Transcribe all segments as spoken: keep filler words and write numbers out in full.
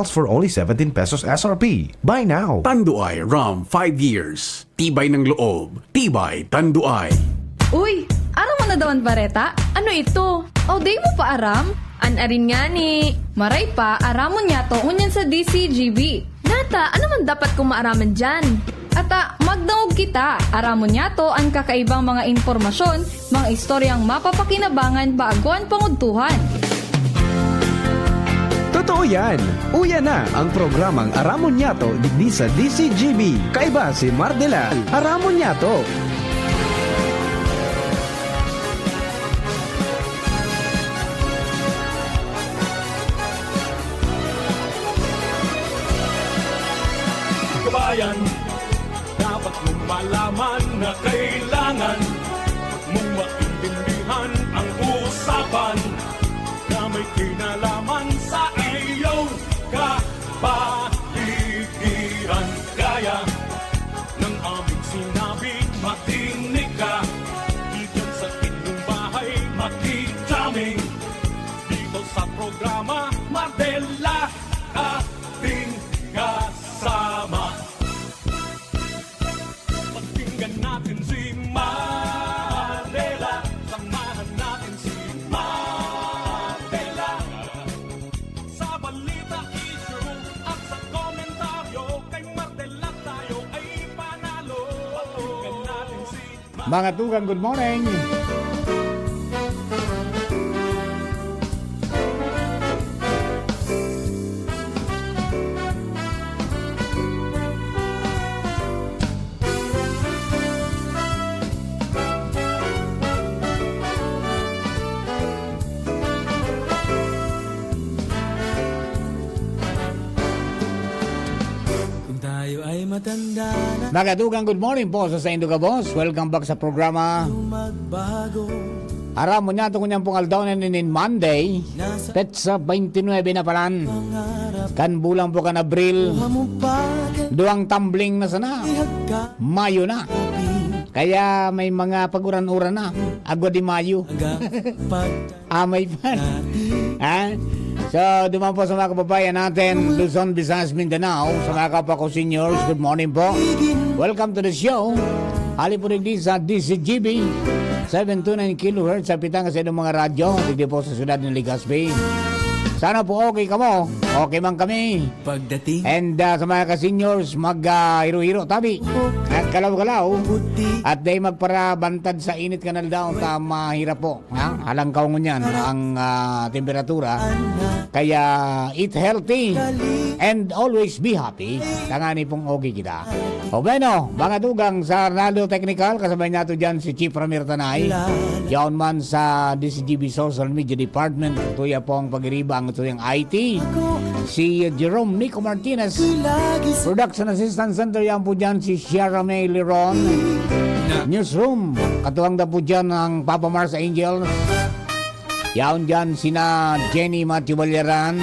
for only seventeen pesos S R P. Buy now. Tanduay Rum, five years. Tibay ng loob. Tibay, Tanduay. Uy, aram mo na daw an bareta? Ano ito? O, di mo pa aram? An arin ngani. Maray pa, aramon niyato ngunyan sa D C G B. Nata, ano man dapat kong maaraman diyan? Ata, magdangog kita. Aramon niyato an kakaibang mga impormasyon, mga istoryang mapapakinabangan bago an pangudtuhan. Totoo yan! Uya na ang programang Aramon Niyato digdi sa D C G B. Kaiba si Mar de la Aramon Niyato. Kabayan, dapat mong malaman na kailangan mong maintindihan ang usapan na may kinalaman sa iyong kapaligiran. Kaya ng aming sinabi, makinig ka. Diyan sa inyong bahay, makikita kami dito sa programa Mar de la, ating kasama. Pakinggan natin si Mar de la. Samahan natin si Mar de la. Sa balita, issue, at sa komentaryo, kay Mar de la tayo ay panalo. Pakinggan natin si Mar. Mga tugang, good morning. Kung tayo ay matanda na, Mga tugang, good morning po sa saindo gabos. Welcome back sa programa. Magbago. Aramon niyato ngunyan pong aldaw na nin Monday, petsa twenty-nine na palan kan bulan po kan Abril. Duwang tumbling na sana. Mayo na. Kaya may mga pag-uran-uran na. Agwa de Mayo. Amay pa. Ha? So, duman po sa mga kababayan natin, Luzon, Visayas, Mindanao, sa mga kapwa ko seniors, good morning po. Welcome to the show. Hali po digdi sa D C G B, seven two nine kilohertz, sa pitanga sa inyong mga radyo, digdi po sa siyudad ng Legazpi. Sana po okay kamo, okay man kami. Pagdating. And, ah, sa mga ka-seniors, mag, ah, hiro-hiro tabi. At galaw-galaw. Puti. At dai magparabantad sa init kan aldaw, ta mahirap po. Ha? Halangkaw ngunyan ang, ah, temperatura. Kaya eat healthy and always be happy. Tangani pong okay kita. O bueno, mga tugang sa Arnaldo Technical, kasabay nato dyan si Chief Ramir Tanay. Yaon man sa D C G B Social Media Department, tuya pong pag-iriba ang tuyang I T. Si Jerome Nico Martinez. Production Assistant Center, yan po dyan si Sierra May Liron. Newsroom, katuwang na po dyan ang Papa Mars Angels. Yaon dyan sina Jenny Matthew Balyaran,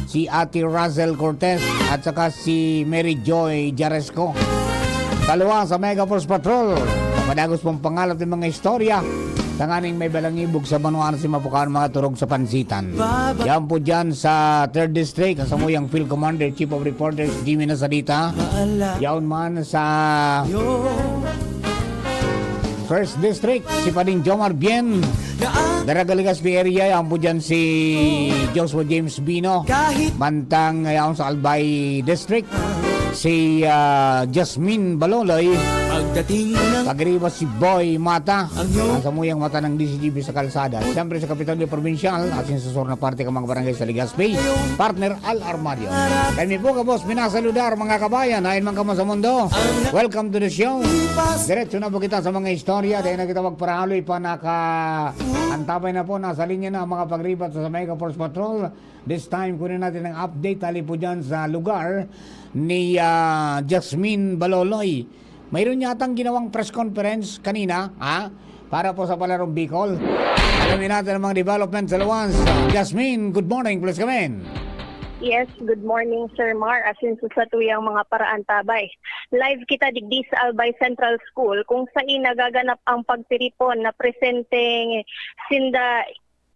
si Ate Russell Cortez, at saka si Mary Joy Jaresco. Kalua sa Mega Force Patrol, padagos pong pangalap ng mga istorya, tanganing may balangibog sa banwaan si mapukaon mga turog sa pansitan. Yan po dyan sa Third District, ang samuyang Field Commander, Chief of Reporters, Jimmy Nasalita. Yaon man sa First District, si Pading Jomar Bien. Daraga Legazpi area, yan po dyan si Joshua James Bino. Mantang, yaon sa Albay District, si, ah, Jasmine Baloloy. Pagdating ng Pagriba si Boy Mata. Ang samuyang mata ng D C G B sa kalsada. Siyempre sa Kapitolyo Probinsyal, asin sa sur na parte kan mga barangay sa Legazpi. Partner Al Armario. Kami po, kabos, minasaludar, mga kabayan, hain man kamo sa mundo. Welcome to the show. Diretso na po kita sa mga istorya. Dahil na kita magparahaloy pa, naka-, antabay na po, nasa linya na ang mga pagribat sa Mega Force Patrol. This time, kunin natin ang update hali po dyan sa lugar ni, ah, Jasmine Baloloy. Mayroon yatang ginawang press conference kanina, ha? Para po sa Palarong Bicol. Alamin natin ang mga development sa Luwans. Jasmine, good morning. Please come in. Yes, good morning, Sir Mar. Asin sa satuyang mga paraantabay. Live kita digdi sa Albay Central School, kung sain nagaganap ang pagtiripon na presenteng sinda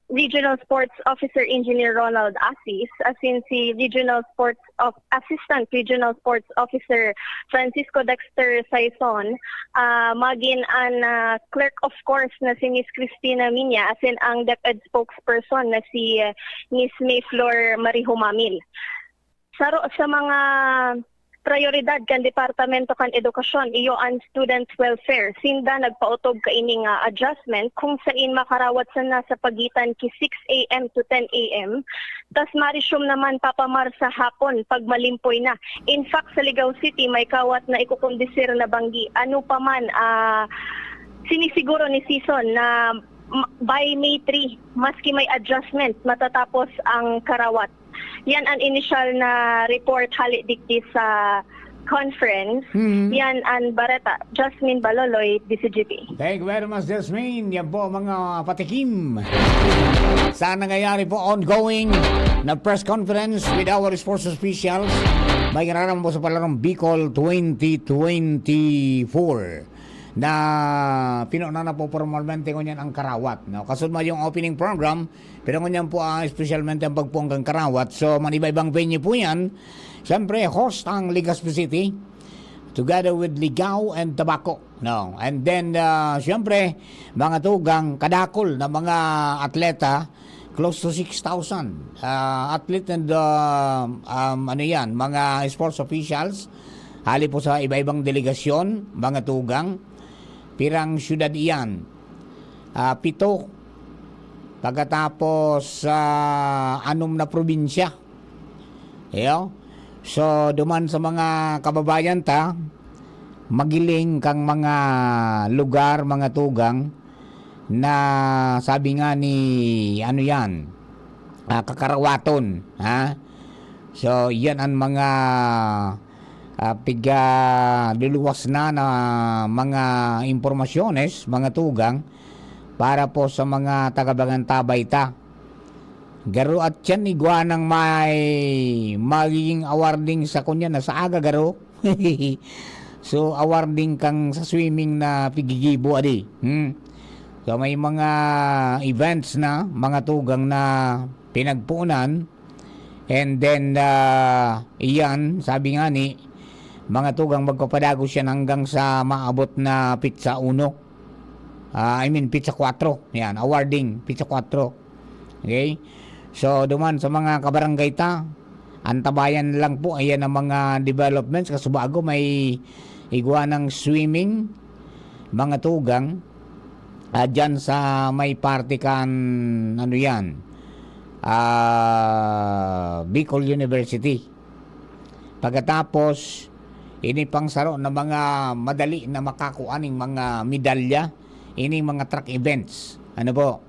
Regional Sports Officer Engineer Ronald Asis, asin si Regional Sports of Assistant Regional Sports Officer Francisco Dexter Saison, ah, magin an, ah, Clerk of Course na si Miss Christina Minya, asin ang DepEd spokesperson na si, ah, Miss Mayflor Marihumamil. Saro sa mga prayoridad kan Departamento kan Edukasyon iyo an student welfare. Sinda nagpaotob kaini nga adjustment kung sain makarawat sana sa pagitan ki six a m to ten a m, tas ma-resume naman papamar sa hapon pag malimpoy na. In fact, sa Ligao City, may kawat na ikukondisir na banggi. Ano pa man, ah, sinisiguro ni Season na m- by May three, maski may adjustment, matatapos ang karawat. Yan ang initial na report hali digdi sa conference. Mhm. Yan ang bareta. Jasmine Baloloy, D C G P. Thank you very much, Jasmine. Yan po ang mga patikim sa nangyayari po ongoing na press conference with our sports officials. May kinalaman po sa palarong Bicol twenty twenty-four na pinunan na po formalmente ngunyan ang karawat. No? Kasunod yung opening program, pero ngunyan po ah, espesyalmente ang pagpuong kang karawat. So, maniba-ibang venue po yan. Siyempre, host ang Legazpi City together with Ligao and Tabaco. No? And then, ah, siyempre, mga tugang, kadakol na mga atleta, close to six thousand ah, athlete and ah, um, ano yan, mga sports officials, hali po sa iba-ibang delegasyon, mga tugang, pirang syudad iyan, ah, pito, pagkatapos sa anom na probinsya. Iyo. So, duman sa mga kababayan ta, magiling kang mga lugar, mga tugang, na sabi nga ni, ano yan, ah, kakarawaton, ha? So, yan ang mga ah, piga luluwas na na mga impormasyones, mga tugang, para po sa mga taga-Bangantabay ta. Garo at yan, igwa nang may magiging awarding sa kunya na sa aga garo. So, awarding kang sa swimming na pigigibo, adi. Hmm. So, may mga events na, mga tugang na pinagpuunan. And then, ah, iyan, sabi nga ni, mga tugang magpapadagos yan hanggang sa maabot na pitsa uno. Ah, I mean, pitsa kwatro. Yan, awarding, pitsa kwatro. Okay? So, duman sa mga kabarangay ta, antabayan lang po, ayan ang mga developments. Kasubago, may igwa ng swimming, mga tugang, ah, dyan sa may parte kan, ano yan, ah, Bicol University. Pagkatapos, ini pang saro na mga madali na makakuha ning mga medalya, ining mga track events. Ano po?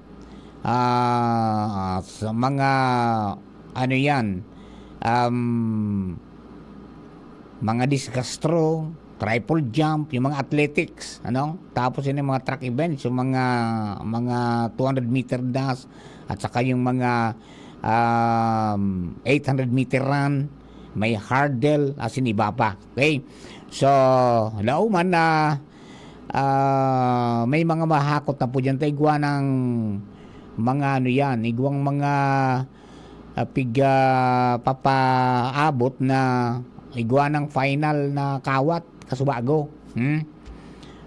Ah, sa mga, ano yan, um, mga discus throw, triple jump, yung mga athletics, ano? Tapos yun yung mga track events, yung mga, mga two hundred meter dash, at saka yung mga, um, eight hundred meter run, may hurdle, asin iba pa. Okay? So, lauman na, ah, may mga mahakot na po dyan. Ta igwa ng mga ano yan, igwang mga, ah, pig, ah, papaabot na igwa ng final na kawat, kasubago. Hmm?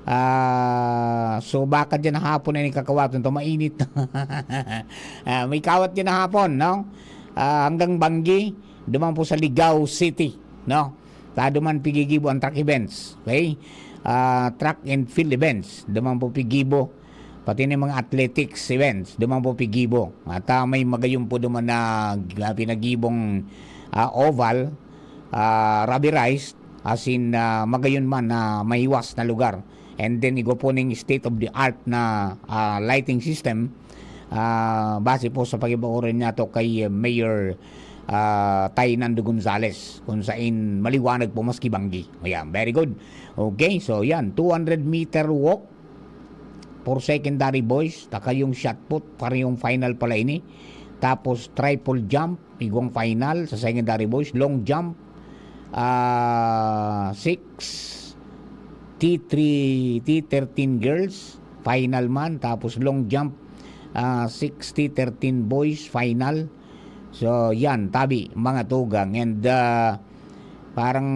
Ah, so baka dyan hapon na ikakawat, ito mainit. Ah, may kawat dyan hapon, no? Ah, hanggang Banggi, duman po sa Ligao City, no? Ta duman pigigibo ang track events, okay? Ah, track and field events, duman po pigibo. Pati na yung mga athletics events, duman po pigibo. At ah, may magayon po duman na, ah, pinagibong, ah, oval, ah, rubberized, asin ah, magayon man na mahiwas na lugar. And then, igwa po ning state-of-the-art na ah, lighting system, ah, base po sa pag-ibaon nato kay Mayor ah, Tay Nando Gonzales, kung sain maliwanag po maski banggi. Ayan, very good. Okay, so yan, two hundred meter walk for secondary boys, taka yung shot put, parehong final pala ini. Tapos triple jump, igwang final sa secondary boys, long jump, ah, six, T three, T thirteen girls, final man, tapos long jump, ah, sixty thirteen boys final. So, yan, tabi, mga tugang. And, ah, parang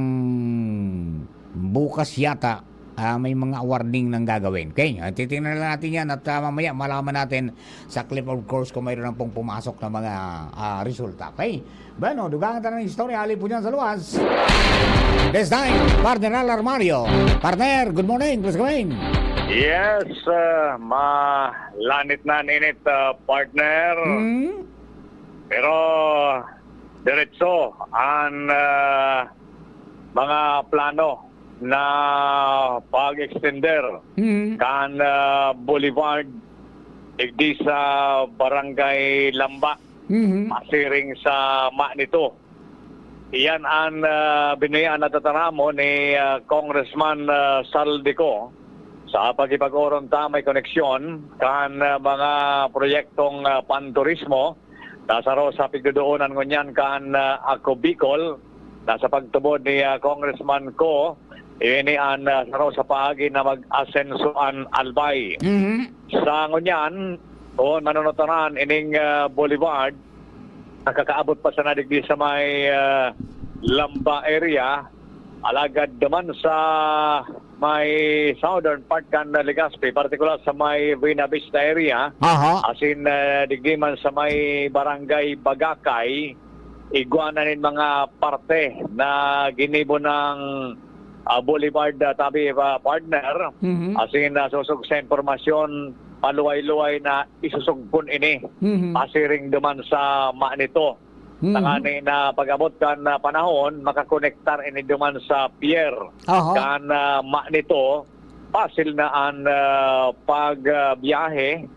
bukas yata, ah, may mga awarding nang gagawin. Okay, ah, titingnan lang natin yan at, ah, mamaya malaman natin sa clip, of course, kung mayroon na pong pumasok na mga, ah, resulta. Okay? Bueno, dugangan ta ng istorya, hali po dyan sa luwas. This time, Partner Al Armario. Partner, good morning, please come in. Yes, ah, malanit na an init, ah, partner. Hmm? Pero diretso an, ah, mga plano na pag-extender Hmm? kan, ah, Boulevard digdi sa Barangay Lamba, Hmm? masiring sa Manito. Iyan an, ah, binuya na tataramon ni, ah, Congressman, ah, Saldico sa pakipag-oron ta may koneksyon kan, ah, mga proyektong, ah, panturismo na saro sa pigdodoonan ngunyan kan, ah, Ako Bicol, na sa pagtubod ni, ah, Congressman Co, ini an, ah, saro sa paagi na mag-asenso an Albay. Mhm. Sa ngunyan, kun manunutaran ining, ah, boulevard, nakakaabot pa sana digdi sa may, ah, Lamba area, alagad duman sa may southern part kan Legazpi, partikular sa may Buena Vista area, Aha. asin, ah, digdi man sa may Barangay Bagakay, igwa na nin mga parte na ginibo ng, ah, boulevard, ah, tabi, ah, partner. Mhm. Asin nasusog sa impormasyon, paluway-luway na isusugpon ini. Mhm. Pasiring duman sa Manito. Mhm. Tangani na pag-abot kan, ah, panahon, makakonektar ini duman sa pier. Aha. Kan, ah, Manito, pasil na an, ah, pag, ah, biyahe.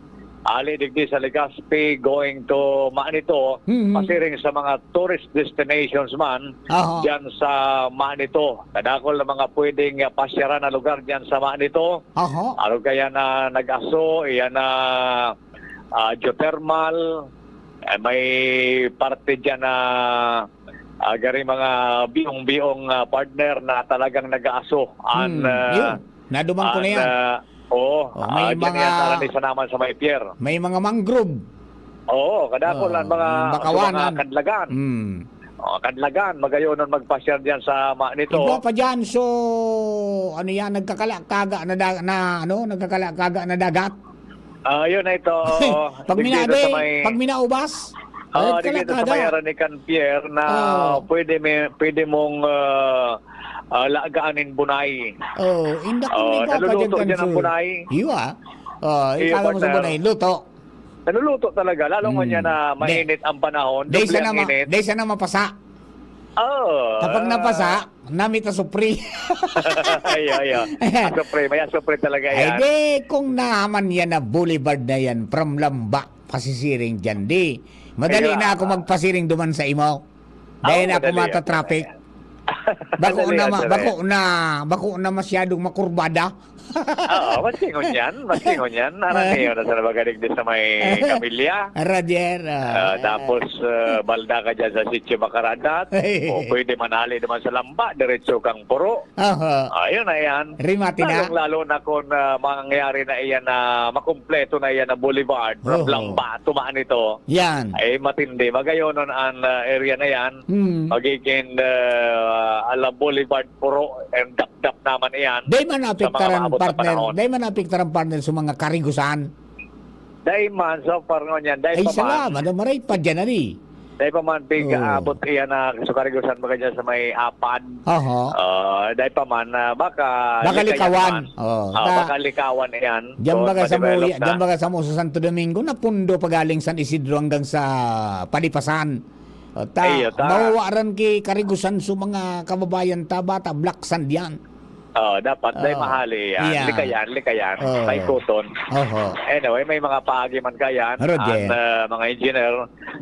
Ali digdi sa Legazpi going to Manito, Mhm. pasiring sa mga tourist destinations man, Aha. diyan sa Manito. Kadakol na mga pwedeng, ah, pasyaran na lugar diyan sa Manito. Aha. Arog kaya na nag-aso, iyan na, ah, geothermal, eh, may parte diyan na, ah, gari mga biong-biong, ah, partner na talagang nag-aaso. An, Hmm, ah, yun. Naduman ko na an, yan. ah, oo, Oh, may ah, diyan mga yan, parang isa naman sa may pier. May mga mangrove. Oo, kadakol Oo, ang mga, yung bakawanan. Mga kadlagan. Hmm. Oh, kadlagan, magayonon magpasyar diyan sa Manito. Iba pa dyan, so, ano yan, nagkakalakaga na, da- na ano, nagkakalakaga na dagat. Ah, yun na ito. Pag Digdito minabe, sa may, pag minaubas, ah, nagkakalakaga. Digdito sa may Aranican Pier na Oh. pwede, may, pwede mong ah, ah, lagaan nin bunay. Oh, indak Oh, ni Papa naluluto dyan dyan ang kanso. Bunay. Iyo ah. Oh, Iyo, ikaw mo sa partner. Bunay, luto. Naluluto talaga, lalo Hmm. ngayon na Di- mainit ang panahon, Dahil doble sana, ang ma- init. Dahil sana mapasa. Oh, Kapag ah, napasa, namit na supri. Ayo, ayo. Asupre, may asupre talaga Ay yan. Di, kung naman yan na boulevard na yan, from Lamba, pasisiring dyan, di. Madali Ayun. Na ako magpasiring duman sa imo. Dahil Oo, na ako madali yan. matatraffic. Bako Madali na, yan, ma- madali. Bako na, bako na masyadong makurbada. Oo, mas ingon yan. Mas ingon yan. Naraniyo na sa nabagalig din sa may kamilya. Roger, ah. Ah, tapos, ah, balda ka dyan sa Sitio Makaradat. O pwede manali naman sa Lamba, diretso kang Puro. Aha. Ayun na yan. Rimati na. Lalong-lalo na kung ah, mangyayari na iyan na makumpleto na iyan na boulevard from Oho. Lamba to Manito. Yan. Ay matindi. Magayonon ang ah, area na yan. Hmm. Magiging ah, ala Boulevard Puro and Dapdap naman iyan. Dahil man apektaran maabot na partner, panahon. Dahil man apektaran partner sa mga karigusan. Dahil man, so far ngon yan, dahil Ay, pa man, salamat. Ano, maray pa dyan, ali. dahil pa man, big Oo. aabot iyan na sa karigusan mga dyan sa may apat. Oho. Ah, dahil pa man, ah, baka, Baka likayan likawan. man. Oh, Ah, ta- baka likawan iyan. Diyan Kung baga sa ma-develop Muya, na. Diyan baga sa Muya sa Santo Domingo, napundo pa galing San Isidro hanggang sa Palipasan. O, ta, Ay, ta. Mawawaran ki karigusan sa mga kababayan ta, bata, black sand yan. Oh, dapat, dahil Oh. mahali yan. Yeah. Likayan, likayan. Oh. May kuton. Oho. Anyway, may mga paagi man kayan, Roger. Ang ah, mga engineer.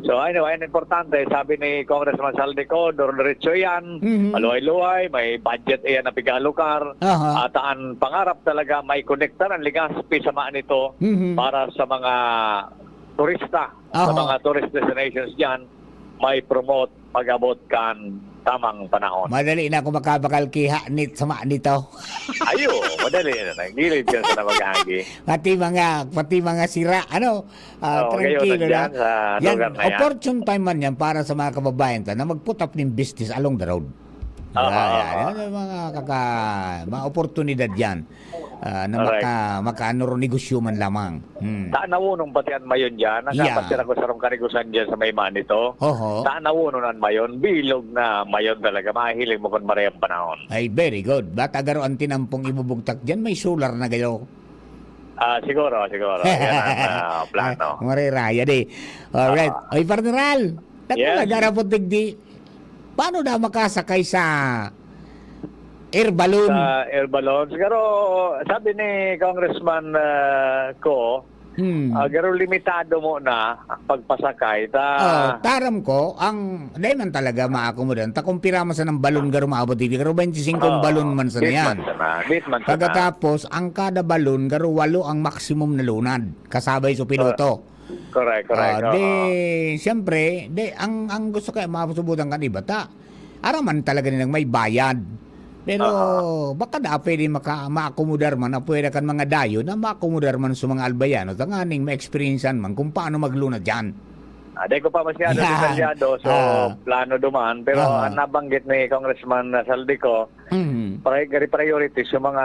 So anyway, ang importante, sabi ni Congressman Saldico, diretso yan, Mhm. maluhay-luhay, may budget iyan na pigalukar, Aha. At ang pangarap talaga, may konektar ang Legazpi sa Manito Mhm. para sa mga turista, sa Aha. mga tourist destinations dyan. may promote pag-abot kan tamang panahon. Madali na ako makabakal ki Hanit sama nito. Ayo, madali na. Gilid ka sa namagagi. Pati mga, pati mga sira, ano, ah, Oo, gayon, trangkilo na. nandyan sa Yan, lugar na yan. opportune time man yan para sa mga kababayan ta na mag-put up ning business along the road. Oo, Yan, yan. oo. Yan ang mga kaka-, mga oportunidad yan. Ah, na Correct. maka-, makaano ro negosyo man lamang. Hmm. Sa nawonong pati an Mayon diyan, Yeah. nakapasira ko sarong kanigusan diyan sa may Manito. Oho. Sa nawonong an Mayon, bilog na Mayon talaga. Mahiling mo kung maray ang panahon. Ay, very good. Bata garo ang tinampong ibubugtak diyan, may solar na gayo. Ah, siguro, siguro. Yan ang, ah, plano. Ay, mariraya di. Alright. Ah. Oy, Partner Al, Yes. nagkakarapotig di. Paano na makasakay sa air balloon? Sa air balloon. Siguro, sabi ni Congressman, ah, ko, Hmm. ah, garo limitado mo na ang pagpasakay. Ta- Oh, taram ko, ang, dahil man talaga maakomodan, ta kung pira man sa ng balon garo maabot, di garo twenty-five Oo. balon man sa Bit niyan. man sana. Bit man sana. Pagkatapos, ang kada balon, garo walo ang maximum na lunad, kasabay sa piloto. Correct, correct. Ah, Oo. di, siyempre, di, ang, ang gusto kaya masubutan kan iba, ta, araman talaga nilang may bayad. Pero Oo. baka da pwede maka-, maakomodar man, na pwede kan mga dayo na maakomodar man sa mga albayano, tanganing ma-experiencean man kung paano maglunad dyan. Ah, di ko pa masyado Yan. detalyado, so Ah. plano duman. Pero Aha. ang nabanggit ni Congressman Saldico, Mhm. pri-, gari priority sa mga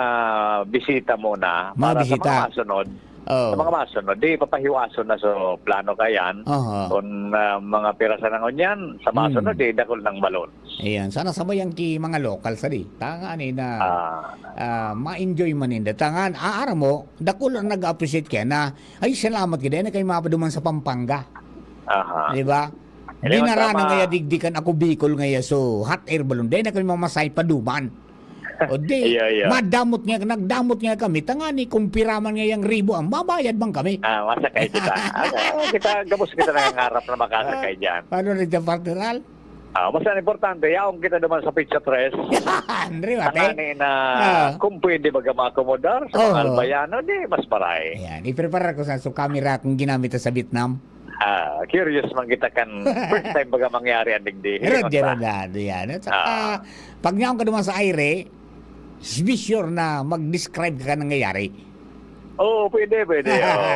bisita muna Mga para bisita. sa mga masunod. Oh. Sa mga masunod, di papahiwason na sa plano kayan. Aha. Kung, ah, mga pirasan ng unyan, sa masunod, Hmm. di dakul ng balon. Ayan. Sana sabayan ki mga local sa di. Tanga ni na, Ah. ah, ma-enjoy man ninda. Tangan, aara mo, dakul ang nag-appreciate kaya na, "Ay, salamat gid, dai na kami mapaduman sa Pampanga." Aha. Di ba? Di Alam mo, na rana tama. ngaya digdi kan ako Bicol ngaya, so, hot air balloon. Dai na kami mamasay paduman. O di, Iya, iya. madamot nga, nagdamot nga kami. Tangani, kung pira man ngayang ribo, ang mabayad man kami. Ah, masakay kita. Ah, kita, gabos kita nangangarap na makasakay Ah, dyan. paano rin dyan, partner Al? Ah, basta ang importante, yaon kita naman sa Pizza Tres. Andre, mate. Tangani na Ah. kung pwede baga maakomodar sa mga Oo. Albayano, di mas maray. Ayan, iprepara ko sa, so, camera kung ginamit sa Vietnam. Ah, curious man kita kan first time baga mangyari ang digdi. Pero Hilingon ta. Gerardado yan. At saka, Ah. pag nyaon ka naman sa aire, be sure na mag-describe ka nangyayari. Oo, pwede, pwede. Oo,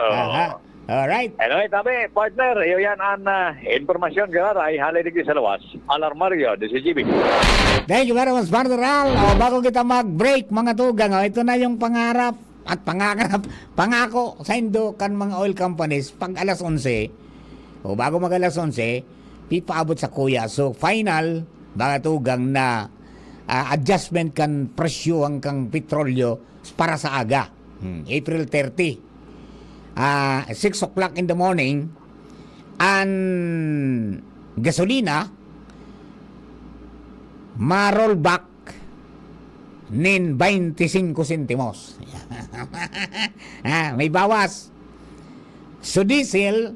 oo. Aha. Alright. Anyway, tabi, partner, iyo yan ang, ah, impormasyon, Gararay, hali digdi sa lawas. Alarmario, D C G B. Thank you very much, partner Al. O, bago kita mag-break, mga tugang, o, ito na yung pangarap at pangakanap, pangako sa indo kan mga oil companies pag alas onse, o bago mag alas onse, pipaabot sa kuya. So, final, mga tugang na, ah, adjustment kan presyo hanggang petrolyo para sa aga. Hmm, April thirty. Ah, six o'clock in the morning, an gasolina, ma-rollback nin baynte singko sentimos. Ah, may bawas. So, diesel,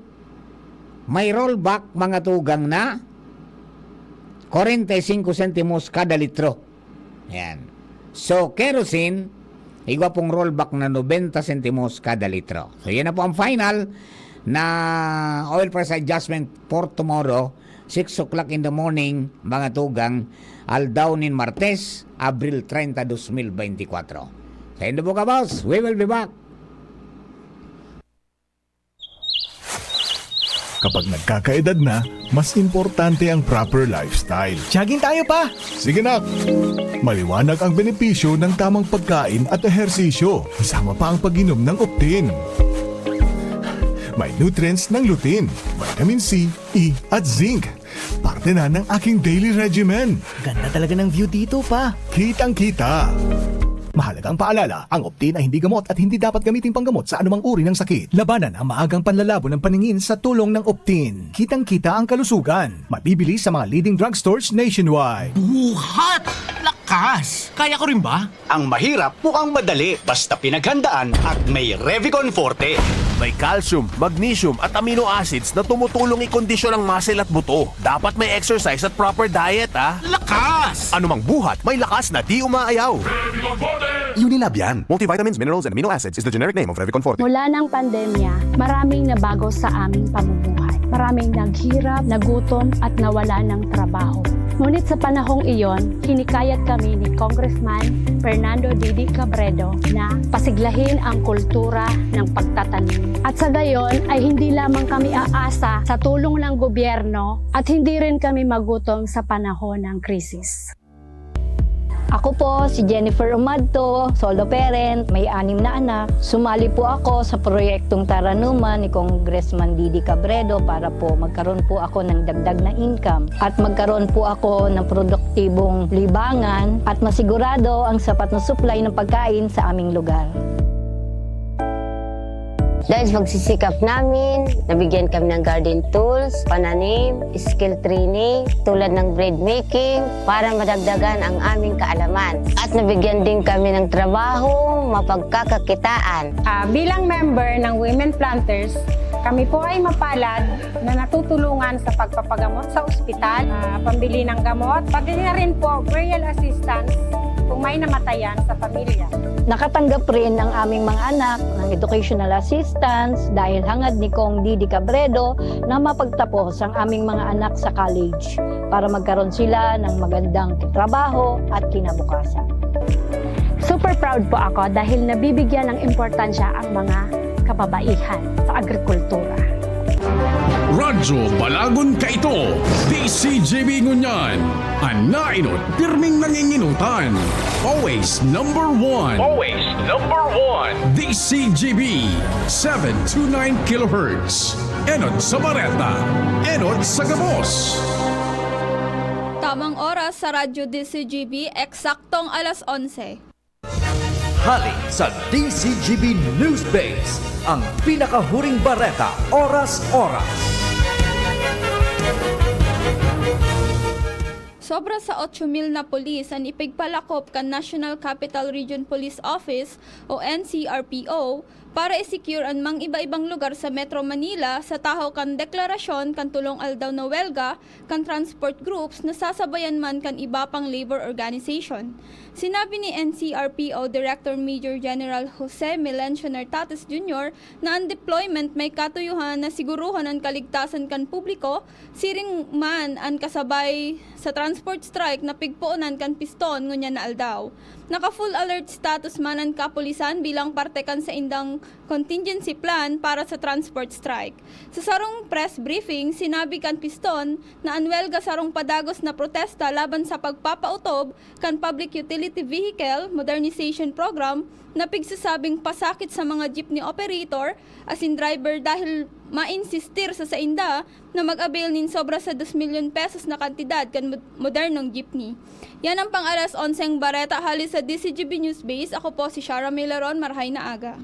may rollback, mga tugang, na kwarenta y singko sentimos kada litro. Yan. So, kerosene, igwa pong rollback na nobenta sentimos kada litro. So, yan na po ang final na oil price adjustment for tomorrow, six o'clock in the morning, mga tugang, aldaw nin Martes, Abril treinta, dos mil beintikwatro. Sa indo po, kabos, we will be back. Kapag nagkakaedad na, mas importante ang proper lifestyle. Jogging tayo, pa! Sige, nak! Maliwanag ang benepisyo ng tamang pagkain at ehersisyo, kasama pa ang pag-inom ng Optin. May nutrients ng lutein, vitamin C, E, at zinc. Parte na ng aking daily regimen. Ganda talaga ng view dito, pa. Kitang-kita. Mahalagang paalala, ang Optin ay hindi gamot at hindi dapat gamiting panggamot sa anumang uri ng sakit. Labanan ang maagang panlalabo ng paningin sa tulong ng Optin. Kitang-kita ang kalusugan. Mabibili sa mga leading drugstores nationwide. Buhat! Lakas! Kaya ko rin ba? Ang mahirap mukhang madali basta pinaghandaan at may Revicon Forte. May calcium, magnesium at amino acids na tumutulong ikondisyon ang muscle at buto. Dapat may exercise at proper diet, ah. Lakas! Anumang buhat, may lakas na di umaayaw. Unilab yan. Multivitamins, minerals, and amino acids is the generic name of Revicon Forte. Mula ng pandemya, maraming nabago sa aming pamumuhay. Maraming naghirap, nagutom at nawala ng trabaho. Ngunit sa panahong iyon, hinikayat kami ni Congressman Fernando Didi Cabredo na pasiglahin ang kultura ng pagtatanim. At sa gayon ay hindi lamang kami aasa sa tulong ng gobyerno at hindi rin kami magutom sa panahon ng krisis. Ako po si Jennifer Umadto, solo parent, may anim na anak. Sumali po ako sa proyektong Taranuman ni Congressman Didi Cabredo para po magkaroon po ako ng dagdag na income at magkaroon po ako ng produktibong libangan at masigurado ang sapat na supply ng pagkain sa aming lugar. Dahil sa pagsisikap namin, nabigyan kami ng garden tools, pananim, skill training, tulad ng bread making, para madagdagan ang aming kaalaman. At nabigyan din kami ng trabaho, mapagkakakitaan. Ah, bilang member ng Women Planters, kami po ay mapalad na natutulungan sa pagpapagamot sa ospital, ah, pambili ng gamot, pati na rin po burial assistance kung may namatayan sa pamilya. Nakatanggap rin ang aming mga anak ng educational assistance dahil hangad ni Cong Didi Cabredo na mapagtapos ang aming mga anak sa college para magkaroon sila ng magandang trabaho at kinabukasan. Super proud po ako dahil nabibigyan ng importansya ang mga kababaihan sa agrikultura. Radyo Balagon Kaito, D C G B ngunyan, an nainot pirming nanginginutan. Always number one. Always number one. D C G B, seven two nine kilohertz. Enot sa bareta, enot sa gabos. Tamang oras sa Radyo D C G B, eksaktong alas onse. Hali sa D C G B News Base, ang pinakahuring bareta, oras-oras. Sobra sa otso mil na pulis an ipigpalakop kan National Capital Region Police Office o N C R P O para i-secure an mang iba-ibang lugar sa Metro Manila sa tahaw kan deklarasyon kan tolong aldaw na welga kan transport groups na sasabayan man kan iba pang labor organization. Sinabi ni N C R P O Director Major General Jose Melencio Nartates Junior na an deployment may katuyohan na siguruhon an kaligtasan kan publiko, siring man an kasabay sa transport strike na pigpoonan kan PISTON ngunyan na aldaw. Naka-full alert status man an kapulisan bilang parte kan saindang contingency plan para sa transport strike. Sa sarong press briefing, sinabi kan PISTON na an welga sarong padagos na protesta laban sa pagpapautob kan Public Utility Vehicle Modernization Program na pigsasabing pasakit sa mga jeepney operator asin driver dahil mainsistir sa sainda na mag-avail nin sobra sa dos milyon pesos na kantidad kan mod- modernong jeepney. Yan ang pang alas onseng bareta hali sa D C G B News Base. Ako po si Shara Milaron. Marhay na aga.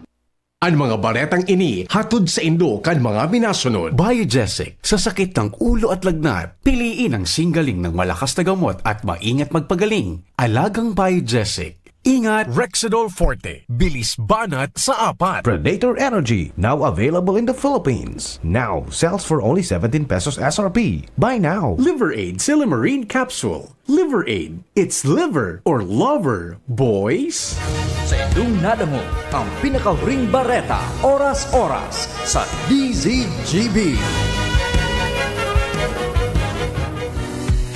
An mga baretang ini hatod saindo kan mga minasunod. Biogesic, sa sakit ng ulo at lagnat, piliin ang singgaling ng malakas na gamot at maingat magpagaling. Alagang Biogesic. Ingat! Rexidol Forte, bilis banat sa apat. Predator Energy, now available in the Philippines. Now sells for only seventeen pesos S R P. Buy now. Liver Aid Silimarine Capsule. Liver Aid. It's liver or lover, boys. Saindong nadangog ang pinakahuring bareta, oras-oras, sa D Z G B.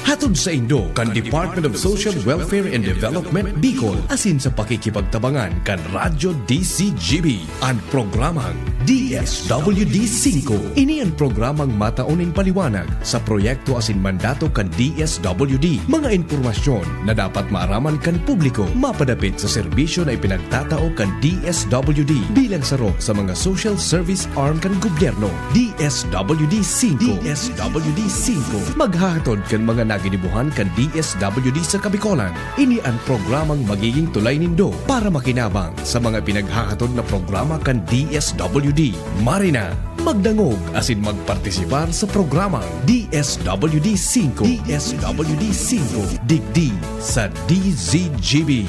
Hatod saindo kan Department of Social Welfare and Development, Bicol, asin sa pakikipagtabangan kan Radyo D C G B, an programang D S W D singko. Ini an programang matao nin paliwanag sa proyekto asin mandato kan D S W D. Mga impormasyon na dapat maaraman kan publiko mapadapit sa serbisyo na ipinagtatao kan D S W D bilang saro sa mga social service arm kan gobyerno. D S W D singko. D S W D singko. Maghahatod kan mga naginibuhan kan D S W D sa Kabicolan. Ini an programang magiging tulay nindo para makinabang sa mga pinaghahatod na programa kan D S W D. Marina, magdangog asin magpartisipar sa programang D S W D singko. D S W D singko. Digdi sa D Z G B.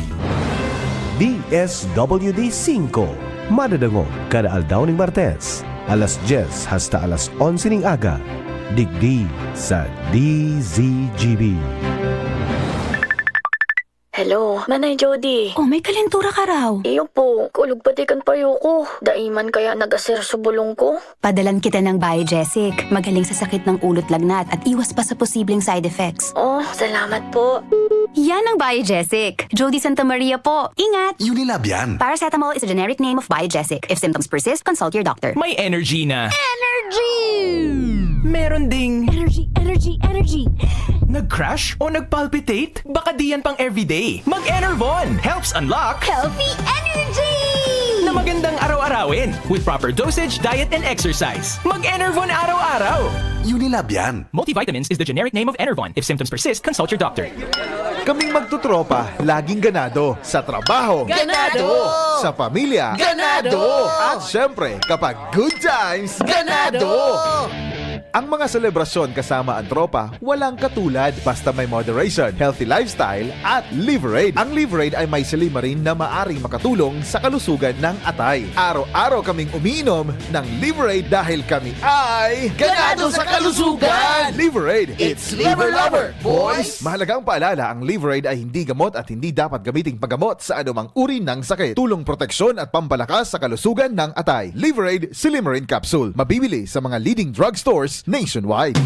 D S W D singko. Madadangog kada aldaw ning Martes, alas dyes hasta alas onse ning aga, digdi sa D Z G B. Hello, Manay Jody. Oh, may kalentura ka raw. Iyo po, kulog pati kan payo ko. Dai man kaya nag-asir sa bulong ko? Padalan kita ng Biogesic. Magaling sa sakit ng ulo't lagnat at iwas pa sa posibleng side effects. Oh, salamat po. Yan ang Biogesic. Jody Santa Maria po. Ingat! Unilab yan. Paracetamol is a generic name of Biogesic. If symptoms persist, consult your doctor. May energy na. Energy! Meron ding Energy, energy, energy! Nag-crash o nag-palpitate? Baka di yan pang everyday. Mag-Enervon helps unlock Healthy energy! na magandang araw-arawin with proper dosage, diet, and exercise. Mag-Enervon araw-araw. Unilab yan. Multivitamins is the generic name of Enervon. If symptoms persist, consult your doctor. Kaming magtutropa, laging ganado. Sa trabaho. Ganado! Sa pamilya. Ganado! At syempre, kapag good times. Ganado! Ang mga selebrasyon kasama ang tropa, walang katulad. Basta may moderation, healthy lifestyle, at Liverade. Ang Liverade ay may silymarin na maaring makatulong sa kalusugan ng atay. Araw-araw kaming umiinom ng Liverade dahil kami ay ganado sa kalusugan! Liverade, it's Liver Lover, boys! Mahalagang paalala, ang Liverade ay hindi gamot at hindi dapat gamiting paggamot sa anumang uri ng sakit. Tulong, proteksyon at pampalakas sa kalusugan ng atay. Liverade Silymarin Capsule. Mabibili sa mga leading drugstores nationwide.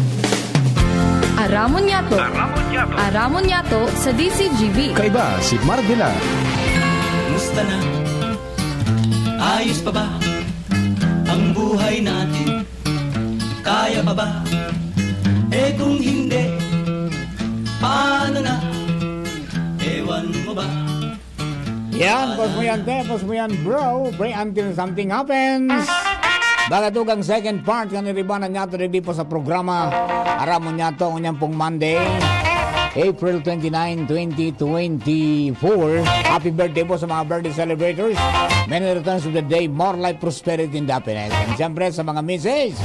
Aramon Yato. Aramon Yato. Aramon Yato sa D C G B. Kaiba si Mar Dilar. Kumusta na? Ayos pa ba ang buhay natin? Kaya pa ba? Eh kung hindi, paano na? Ewan mo ba? Yan, pause mo yan, te. Pause mo yan, bro. Pray until something happens. Baga tugang second part kan iribanan niya to digdi po sa programa. Aramon niya to, ngunyan pong Monday, April twenty-nine, twenty twenty-four. Happy birthday po sa mga birthday celebrators. Many returns of the day, more life, prosperity, and happiness. And siyempre sa mga misis,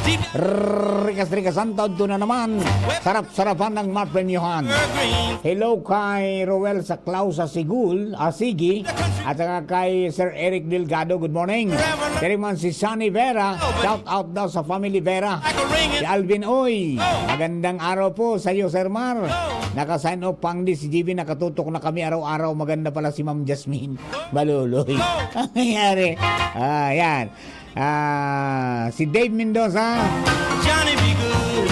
rikas-rikas ang taon to na naman. Sarap-sarapan ng mapremyohan. Hello kay Roel sa Clausa Sigul, ah, Sigi, at saka kay Sir Eric Delgado, good morning. Kaya naman si Sunny Vera, shout out daw sa family Vera. Si Alvin Oy, magandang araw po sa iyo, Sir Mar. Naka-sign off pang di si G B, nakatutok na kami araw-araw. Maganda pala si Ma'am Jasmine Baluloy. Ang nangyari? Ah, yan. Ah, si Dave Mendoza. Johnny B. Good.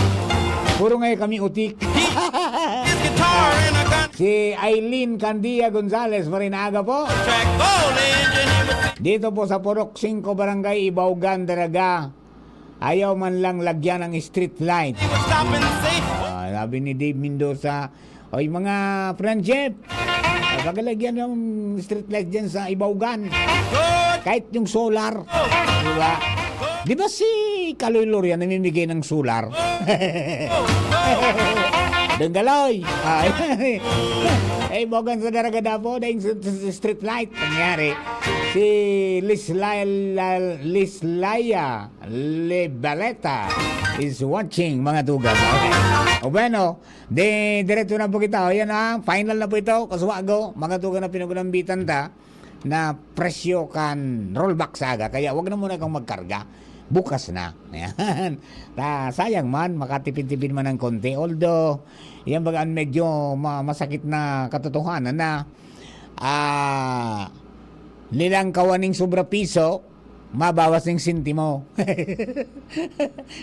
Puro ngayon kami utik. His guitar and a gun. Si Eileen Candia Gonzalez, marin aga po. Track gold engine in the Dito po sa Purok singko, Barangay Ibaugan, Daraga. Ayaw man lang lagyan ng street light. He would stop and say, Ah, sabi ni Dave Mendoza, "Oy, mga friendship, pagalagyan ng street light dyan sa Ibaugan." Kahit yung solar. Di ba? Di ba si Kaloy Loria namimigay ng solar? Dong Kaloy. Ah, eh, Ibaugan sa Daraga daw po, dahil sa, sa, sa street light. Nangyari, si Lislay-, La-, Lislaya Lebaleta is watching, mga tugang. Okay. O bueno, di, diretso na po kita. O yan, ah, final na po ito. Kasuwago, mga tugang, na pinagunambitan ta na presyo kan rollback sa aga. Kaya wag na muna kang magkarga. Bukas na. Ayan. Ta, sayang man, makatipid-tipid man ng konti. Although, yan baga ang medyo ma-, masakit na katotohanan na, ah, nilang kawaning sobra piso, mabawas ning sentimo.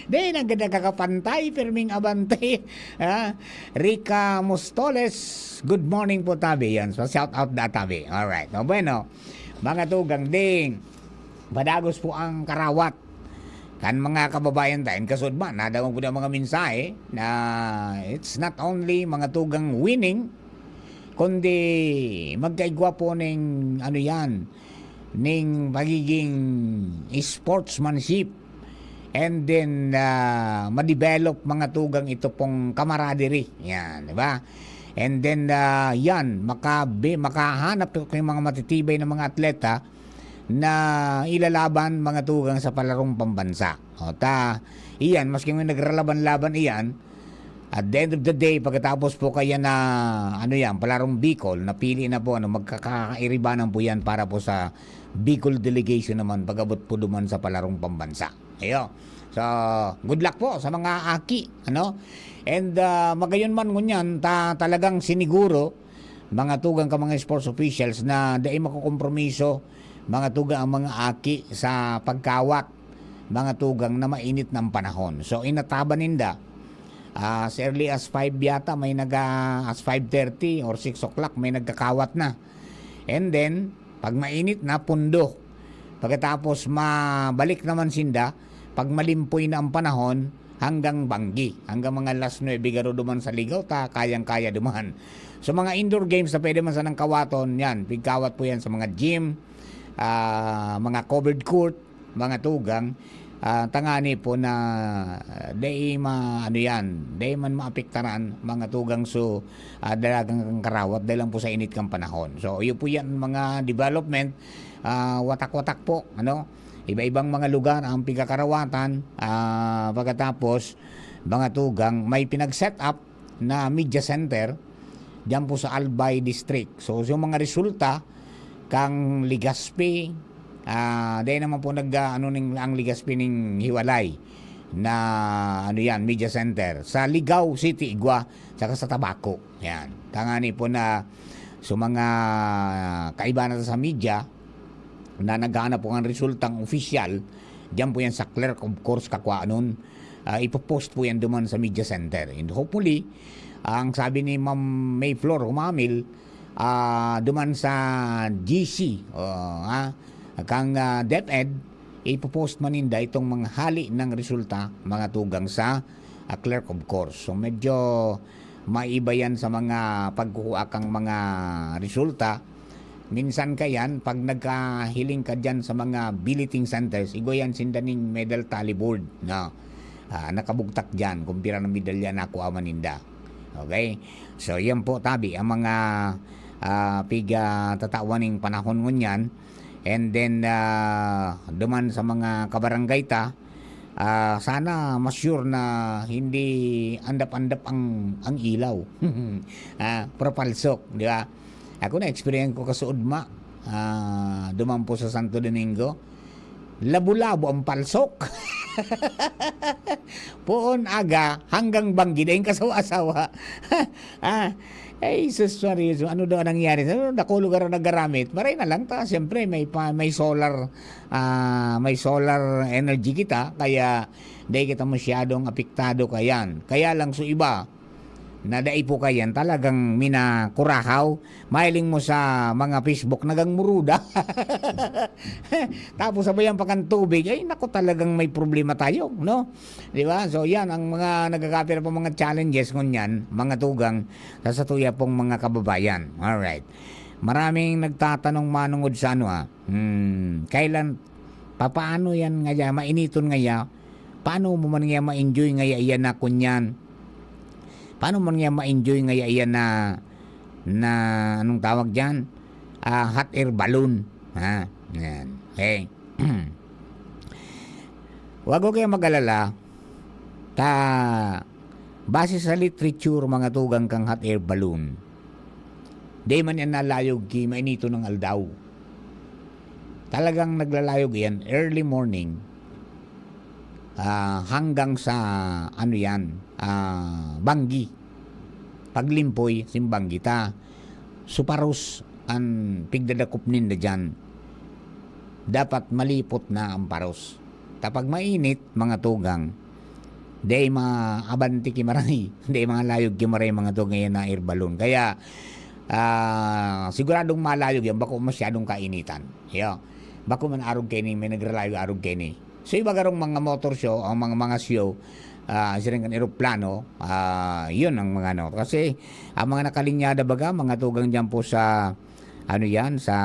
Di, nag-, nagkakapantay, pirming abante. Ha? Rica Mostoles, good morning po, tabi. Yan, so shout out da, tabi. Alright. O, bueno, mga tugang, ding, padagos po ang karawat kan mga kababayan ta. And kasud man, nadangog po na mga mensahe na it's not only mga tugang winning, kundi magkaigwa po ning, ano yan, ning pagiging sportsmanship. And then, ah, ma-develop mga tugang ito pong camaraderie. Yan, di ba? And then, ah, yan, makabi-, makahanap ko yung mga matitibay na mga atleta na ilalaban mga tugang sa palarong pambansa. O, ta, iyan, maski may nagralaban-laban iyan, at the end of the day, pagkatapos po kaya na, ano yan, palarong Bicol, napili na po, ano, magkakairibanan po yan para po sa Bicol delegation naman, pag-abot po duman sa palarong pambansa. Ayo. So, good luck po sa mga aki, ano? And, ah, magayon man ngunyan, ta-, talagang siniguro, mga tugang ka mga sports officials na dai makokompromiso, mga tugang ang mga aki sa pagkawat, mga tugang na mainit na ang panahon. So, inataban ninda. Ah, as early as five yata, may naga-, as five thirty or six o'clock, may nagkakawat na. And then, pag mainit na, pundo. Pagkatapos, mabalik naman sinda, pag malimpoy na ang panahon, hanggang banggi, hanggang mga alas nuebe garo duman sa ligaw ta, kayang-kaya duman. So, mga indoor games na pwede man sanang kawaton, yan, pigkawat po yan sa mga gym, ah, mga covered court, mga tugang, ah, tangani po na, ah, dai ma-, ano yan, dai man maapektaran, mga tugang. So, ah, dalagang kang karawat, dahil lang po sa init kang panahon. So, iyo po yan, mga development, ah, watak-watak po, ano? Iba-ibang mga lugar ang pigkakarawatan, ah, pagkatapos, mga tugang, may pinag-set up na media center diyan po sa Albay District. So, yung mga resulta kang Legazpi, ah, dahil naman po nag, ah, ano ning, ang Legazpi ning hiwalay na, ano yan, media center sa Ligao City, Igwa, saka sa Tabaco. Yan. Tangani po na, so, mga kaibahan sa media na naghahanap po ng resultang opisyal, diyan po yan sa clerk, of course, kakwanon. Ah, ipopost po yan duman sa media center. And hopefully, ang sabi ni Ma'am May Flor Humamil, ah, duman sa G C, oh, ha, kang, ah, DepEd, ipopost man ninda itong mga hali ng resulta, mga tugang sa, ah, clerk, of course. So, medyo maiba yan sa mga pagkukuha kang mga resulta. Minsan ka yan, pag nagkahiling ka dyan sa mga billeting centers, igwa yan sinda ning medal tally board, no? Ah, nakabugtak dyan kung pira na medalya nakuha man ninda. Okay? So, yan po, tabi, ang mga, ah, pig, ah, tatawan ning panahon ngunyan. And then, ah, duman sa mga kabarangay ta, ah, sana ma-sure na hindi andap-andap ang, ang ilaw. Ah, pero palsok, di ba? Ako, na-experience ko kasuodma, ah, duman po sa Santo Domingo. Labo-labo ang palsok. Poon aga hanggang banggi, daing kasawa-sawa. Ah, ay, Jesus Maria, so ano daw ang nangyari? So, dako lugar ang naggaramit. Maray na lang ta, siyempre, may pa, may solar, ah, may solar energy kita, kaya dai kita masyadong apektado kayan. Kaya lang, so iba, na dai po kayan, talagang minakurahaw. Mahiling mo sa mga Facebook, nagang muruda. Tapos sabayan pa kan tubig, ay, naku, talagang may problema tayo, no? Di ba? So, yan ang mga nagkakapira po mga challenges ngunyan, mga tugang, sa satuya pong mga kababayan. Alright. Maraming nagtatanong manungod sa ano, ah, hmm, kailan, papaano yan ngaya, mainiton ngaya, paano mo man ngaya ma-enjoy ngaya iyan na kunyan? Paano mo ngaya ma-enjoy ngaya iyan na, na, anong tawag diyan? Ah, hot air balloon. Ha? Yan. Okay. Wag ko kayo mag-alala. Ta, base sa literature, mga tugang kang hot air balloon, di man yan nalayog ki mainito ng aldaw. Talagang naglalayog yan early morning, ah, hanggang sa, ano yan, ah, banggi. Paglimpoy, simbang kita. Suparos an pigdadakop ninda diyan. Dapat malipot na ang paros. Kapag mainit, mga tugang, dai maabanti ki maray, dai malayog ki maray, mga tugang, yan na air balloon. Kaya, ah, siguradong malayog yan, bako masyadong kainitan. Yo. Bako man arog kaini, may nagralayog arog kaini. So, iba garong mga motor show, ang mga, mga show, ah, siring kan eroplano, ah, yun ang mga ano. Kasi, ang mga nakalinyada baga, mga tugang diyan po sa, ano yan, sa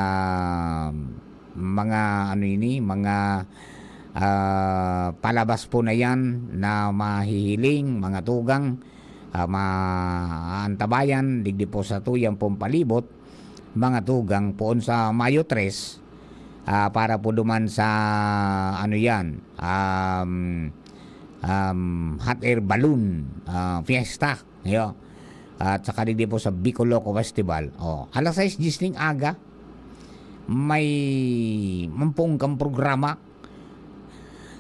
mga, ano ini, mga, ah, palabas po na yan na mahihiling, mga tugang, ah, maantabayan, digdi po sa tuyang pong palibot, mga tugang, poon sa Mayo tres, ah, para po duman sa, ano yan, um, um, hot air balloon, ah, fiesta, yo. At saka digdi po sa Bicol Loco Festival. Oh, alas sais diyes ning aga, may mampong kang programa.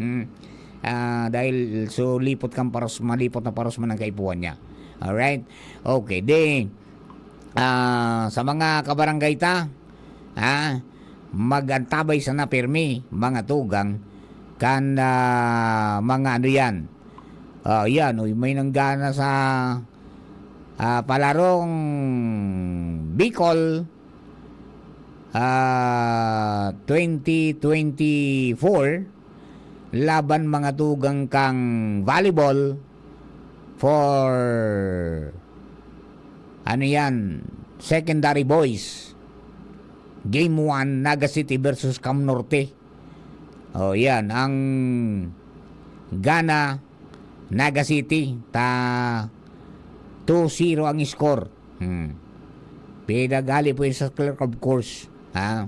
Hmm. Ah, dahil so lipot kang paros, malipot na paros man ang kaipuhan niya. Alright? Okay, di, ah, sa mga kabarangay ta, ha, mag-antabay sana pirmi, mga tugang, kan, ah, mga ano yan. Ah, yan, uy, may nanggana sa, ah, palarong Bicol, ah, twenty twenty-four, laban mga tugang kang volleyball for, ano yan, secondary boys. Game one, Naga City versus Cam Norte. Oh, yan. Ang gana, Naga City, ta two zero ang score. Hmm. Pinaghali po yun sa clerk of course. Ha?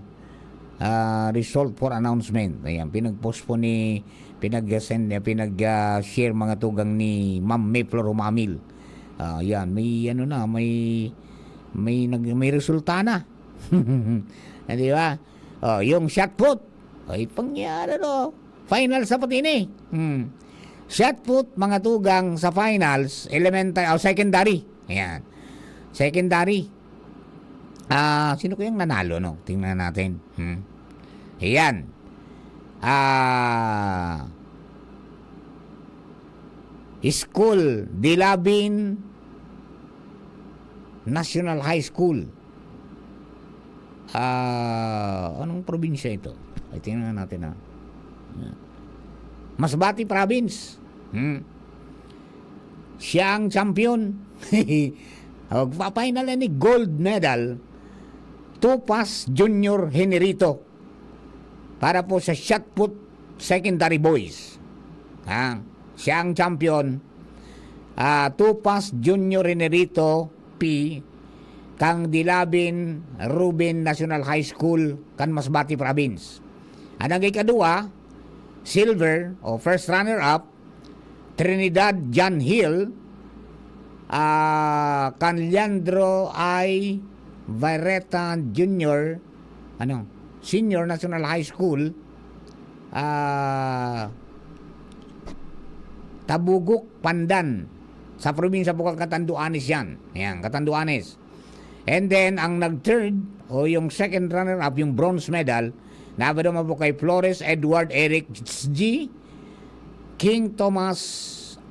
Ah, result for announcement. Ayan, pinag-post po ni, pinag-send, pinag, ah, share mga tugang ni Ma'am May Flor Humamil. Ah, yan, may ano na, may, may nag-, may resulta na. Ah, di ba? Oh, yung shot put. Ay, pangyari, no? Finals na pati ni. Hmm. Shot put, mga tugang sa finals, elementary, o secondary. Ayan. Secondary. Ah, sino kayang nanalo, no? Tingnan natin. Hmm. Ayan. Ah, school, Dilabin National High School. Ah, anong probinsya ito? Ay, tingnan natin, ha. Masbate Province. Hmm. Siya ang champion. Magpa-final ni gold medal, Tupas Junior Generito. Para po sa shot put secondary boys. Ha? Siya ang champion. Ah, Tupas Junior Generito P, kang Dilabin Ruben National High School, kan Masbate Province. Ang naging kadua, silver o first runner-up, Trinidad John Hill, ah, kan Leandro I Vareta Junior, ano, Senior National High School, ah, Tabugok, Pandan, sa probinsya po kan Catanduanes yan. Ayan, Catanduanes. And then, ang nag-third, o yung second runner-up, yung bronze medal, nabado man po kay Flores Edward Eric G, King Thomas,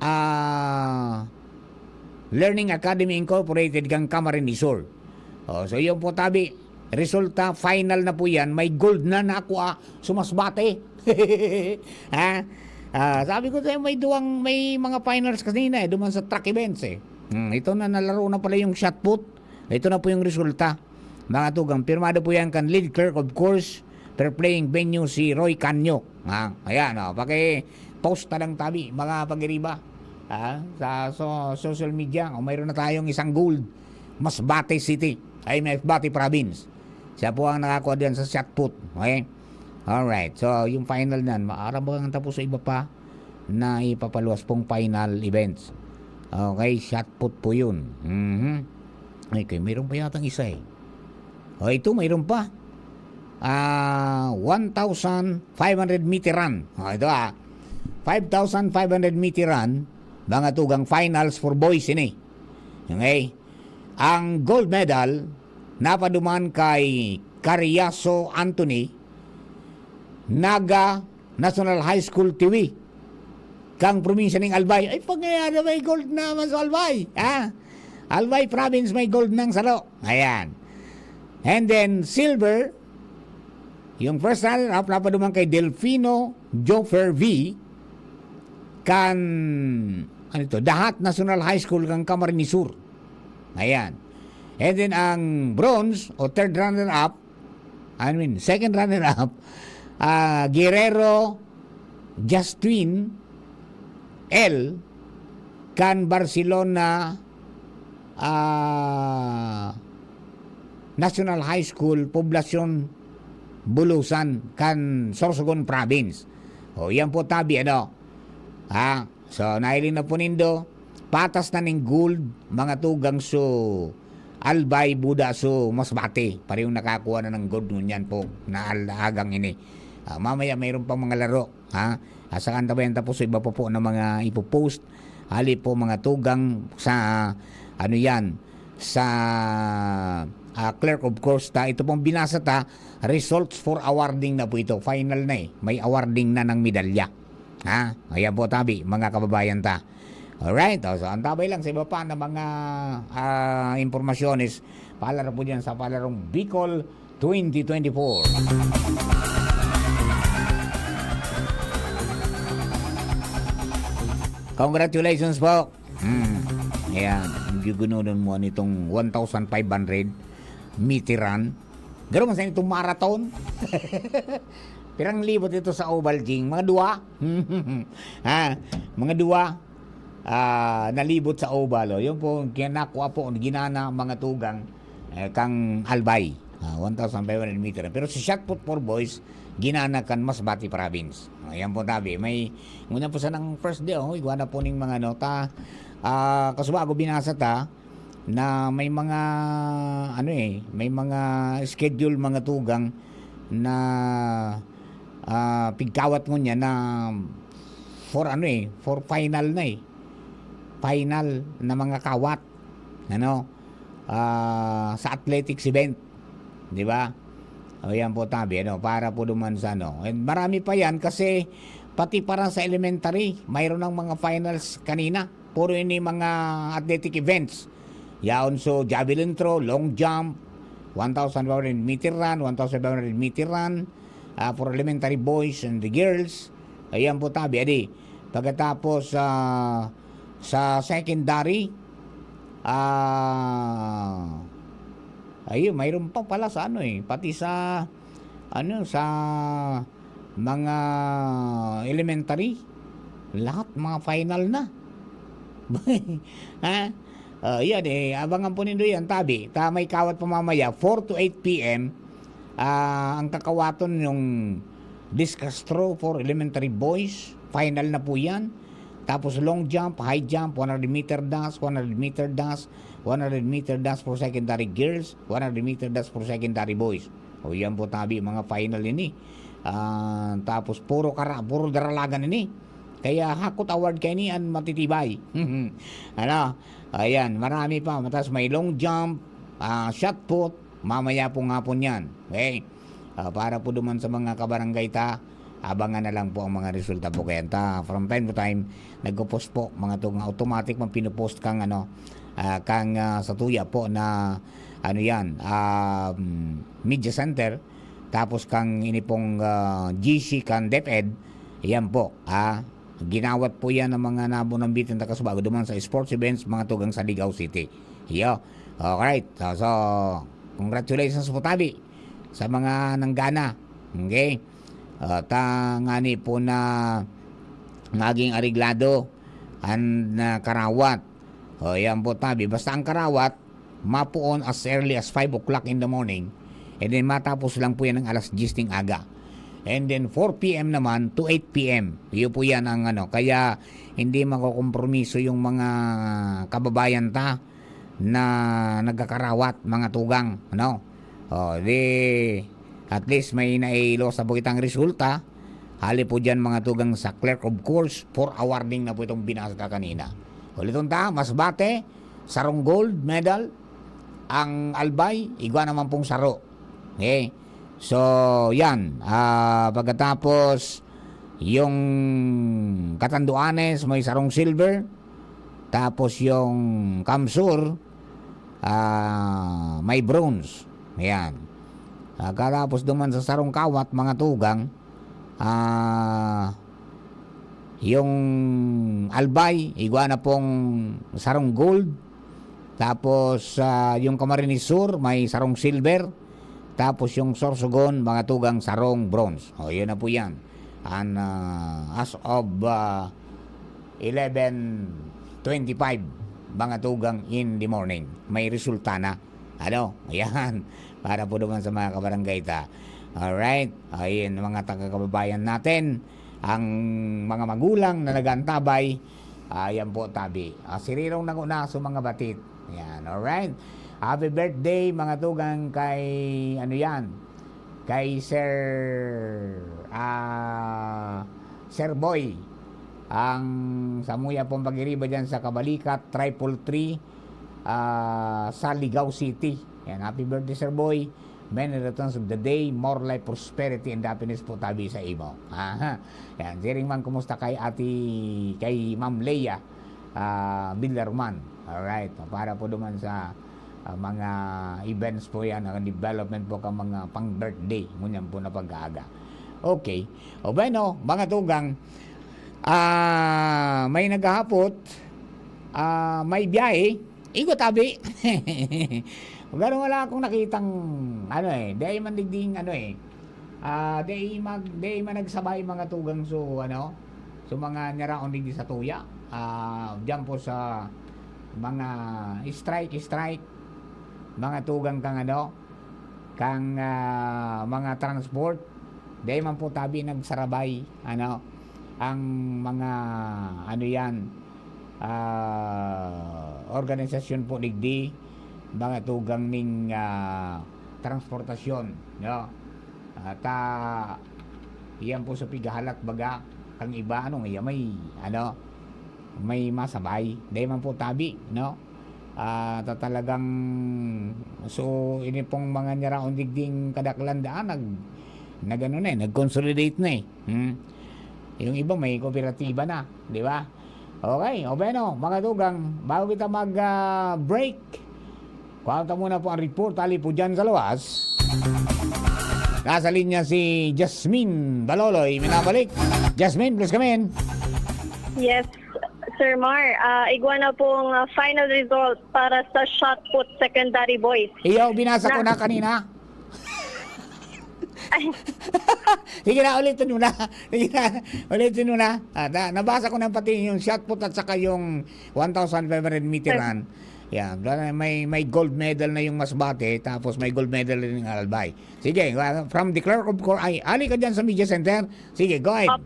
ah, Learning Academy Incorporated, kan Camarines Sur. Oh, so, yun po, tabi, resulta, final na po yan. May gold na nakuha, sumasbate. Ha? Ah, sabi ko sa'yo, may duwang, may mga finals kanina eh, duman sa track events eh. Hmm, ito na, nalaro na pala yung shot put. Ito na po yung resulta. Mga tugang, pirmado po yan kan lead clerk, of course, pero playing venue si Roy Canyo. Ha? Ayan, oh, paki-post na lang tabi, mga pagiriba. Ha? Sa so, social media, o mayroon na tayong isang gold. Masbate City, ay Masbate Province. Siya po ang nakakuha diyan sa shot put. Okay? Alright. So, yung final nan, maaram ba ang tapos sa iba pa na ipapaluwas pong final events? Okay, shot put po yun. Mhm. Okay, mayroon pa yatang isa eh. O, ito, mayroon pa. Ah, one thousand five hundred meter run. O, ito ah. Five thousand five hundred meter run, mga tugang, finals for boys ini. Okay? Ang gold medal napaduman kay Cariaso Anthony, Naga National High School, Tiwi, kan probinsya ning Albay. Ay, pangyayari, may gold na man sa Albay, ha? Albay Province, may gold nang saro. Ayan. And then, silver, yung first runner-up, napaduman kay Delfino Joffer V, kan, ano ito, Dahat National High School, kan Camarines Sur. Ayan. And then, ang bronze o third runner-up, I mean, second runner-up, ah, Guerrero Justin L, kan Barcelona, ah, National High School, Poblacion Bulusan, kan Sorsogon Province. O, yan po, tabi, ano? Ha? So, nahiling na po nindo, patas na ning gold, mga tugang, so, Albay, Buda, so, Masbate. Parehong nakakuha na ng gold ngunyan po, na al-, agang ini. Ah, mamaya, mayroon pang mga laro, ha? Asa kan tabayan tapos, so, iba pa po na mga ipopost. Hali po, mga tugang, sa, ano yan, sa, ah, clerk, of course, ta. Ito pong binasa ta, results for awarding na po ito. Final na eh. May awarding na ng medalya. Ha? Ayan po, tabi, mga kababayan ta. Alright, o, so antabay lang sa iba pa na mga, ah, impormasyones para po dyan sa palarong Bicol twenty twenty-four. Congratulations po. Hmm. Ayan, ang gigunodon mo nitong one thousand five hundred meter run. Garo man sa itong marathon. Pirang libot ito sa oval, Jing? Mga duwa? Ha? Mga duwa? Ah, nalibot sa oval, oh. Yun po, kinakuha po, ginana, mga tugang, eh, kang Albay. Ah, one thousand five hundred meter. Pero si shot put for boys, ginana kan Masbate Province. Ayan po, tabi. May, ngunyan po sanang first day, oh. Igwa na po ning mga, ano, ta, ah, kasubago binasa ta, na may mga, ano eh, may mga schedule, mga tugang na, ah, pigkawat ngunyan na for, ano eh, for final na eh. Final na mga kawat, ano, ah, sa athletics event, di ba? O yan po, tabi, ano, para po duman sa, ano. And marami pa yan kasi pati para sa elementary, mayroon ng mga finals kanina. Puro ini mga athletic events. Yaon, so, javelin throw, long jump, one thousand five hundred meter run, one thousand five hundred meter run, ah, for elementary boys and the girls. Ayan po, tabi, adi. Pagkatapos, ah, sa secondary, ah, ayun, mayroon pa pala sa, ano eh, pati sa, ano, sa mga elementary, lahat mga final na. Ha? Ah, yan eh, abangan po nindo yan, tabi. Ta may kawat pa mamaya, four to eight P M. Ah, ang kakawaton yung discus throw for elementary boys, final na po yan. Tapos long jump, high jump, one hundred meter dash, one hundred meter dash, one hundred meter dash for secondary girls, one hundred meter dash for secondary boys. O yan po, tabi, mga final ini. Ah, tapos puro kara, puro daralagan ini. Kaya hakot award kaini an matitibay. Ano? Ayan, marami pa. Matas may long jump, ah, shot put, mamaya pong hapon yan. Okay? Ah, para po duman sa mga kabarangay ta, abangan na lang po ang mga resulta po. Kaya ta, from time to time, nagpo-post po, mga tugang, automatic man pinopost kang, ano, ah, kang, ah, sa tuya po na, ano yan, um, media center, tapos kang ini pong, ah, G C kan DepEd, yan po, ah, ginawat po yan ng mga nabunambitin ta kasubago duman sa sports events, mga tugang, sa Ligao City. Iyo. Alright. So, so, Congratulations po tabi sa mga nanggana. Okay? Ah, ta ngani po na maging areglado an, ah, karawat. O, yan po tabi. Basta ang karawat, mapoon as early as five o'clock in the morning. And then matapos lang po yan ng alas diyes ng aga. And then four p m naman to eight p m. Yun po yan ang ano. Kaya hindi makokompromiso yung mga kababayan ta na nagkakarawat, mga tugang, ano? O, di, at least may nailos na po kitang resulta. Hali po dyan, mga tugang, sa clerk of courts, for awarding na po itong binasa ta kanina. Uliton ta, Masbate, sarong gold medal, ang Albay, igwa naman pong saro. Okay? So, yan. Ah, pagkatapos, yung Catanduanes, may sarong silver. Tapos yung Kamsur, ah, may bronze. Ayan. Pagkatapos duman sa sarong kawat, mga tugang, ah, yung Albay, igwa na pong sarong gold. Tapos, ah, yung Camarines Sur, may sarong silver. Tapos yung Sorsogon, mga tugang, sarong bronze. O, yun na po yan. And, ah, as of, ah, eleven twenty-five, mga tugang, in the morning, may resulta na. Ano? Ayan. Para po naman sa mga kabarangay ta. Alright? Ayun, mga taga-kababayan natin, ang mga magulang na nag-aantabay, ayan po, tabi. Ah, sirirong nanguna sa mga batit. Yan, alright? Happy birthday, mga tugang, kay, ano yan? Kay Sir, ah, Sir Boy. Ang samuya pong pag-iriba dyan sa Kabalikat, triple three, ah, sa Ligao City. Yan, happy birthday, Sir Boy. Many returns of the day, more life, prosperity, and happiness po tabi sa imo. Aha. Yan, siring man, kumusta kay Ate, kay Ma'am Leia, ah, Villarman? Alright, para po duman sa, ah, mga events po yan, ang development po ka mga pang-birthday, ngunyan po na pag-aaga. Okay. O bueno, mga tugang, ah, may naghahapot, ah, may biyahe, igo tabi. Pero wala akong nakitang, ano eh, dai man digding, ano eh, ah, dai mag-, dai man nagsabay mga tugang so, ano, so mga nyaraon digdi sa tuya. Ah, diyan po sa mga strike, strike, mga tugang kang, ano, kang, ah, mga transport, dai man po tabi nagsarabay, ano, ang mga, ano yan, ah, organisasyon po digdi, mga tugang ning, ah, transportasyon, no? At, ah, iyan po sa pigahalat baga, kang iba, ano, iya may, ano, may masabay. Dai man po tabi, no? Ah, ta talagang, so, ini pong mga nyaraon digding kadaklan daan, nag-, nag-ano na eh, nag-consolidate na eh. Hmm? Yung iba may kooperatiba na, di ba? Okay, o bueno, mga tugang, bago kita mag, ah, break, kuha ta muna po ang report, hali po dyan sa luwas. Nasa linya si Jasmine Baloloy, minabalik. Jasmine, please come in. Yes, Sir Mar, ah, igwa na pong ah, final result para sa shot put secondary boys. Iyo, binasa ko na kanina. Sige na, ulitin mo na. Sige na, ulitin mo na. Ah, na, nabasa ko na pati yung shot put at saka yung one thousand five hundred meter run. Yeah, may, may gold medal na yung Masbate, tapos may gold medal rin yung Albay. Sige, ah, from the clerk of court, ay, ali ka dyan sa media center. Sige, go ahead.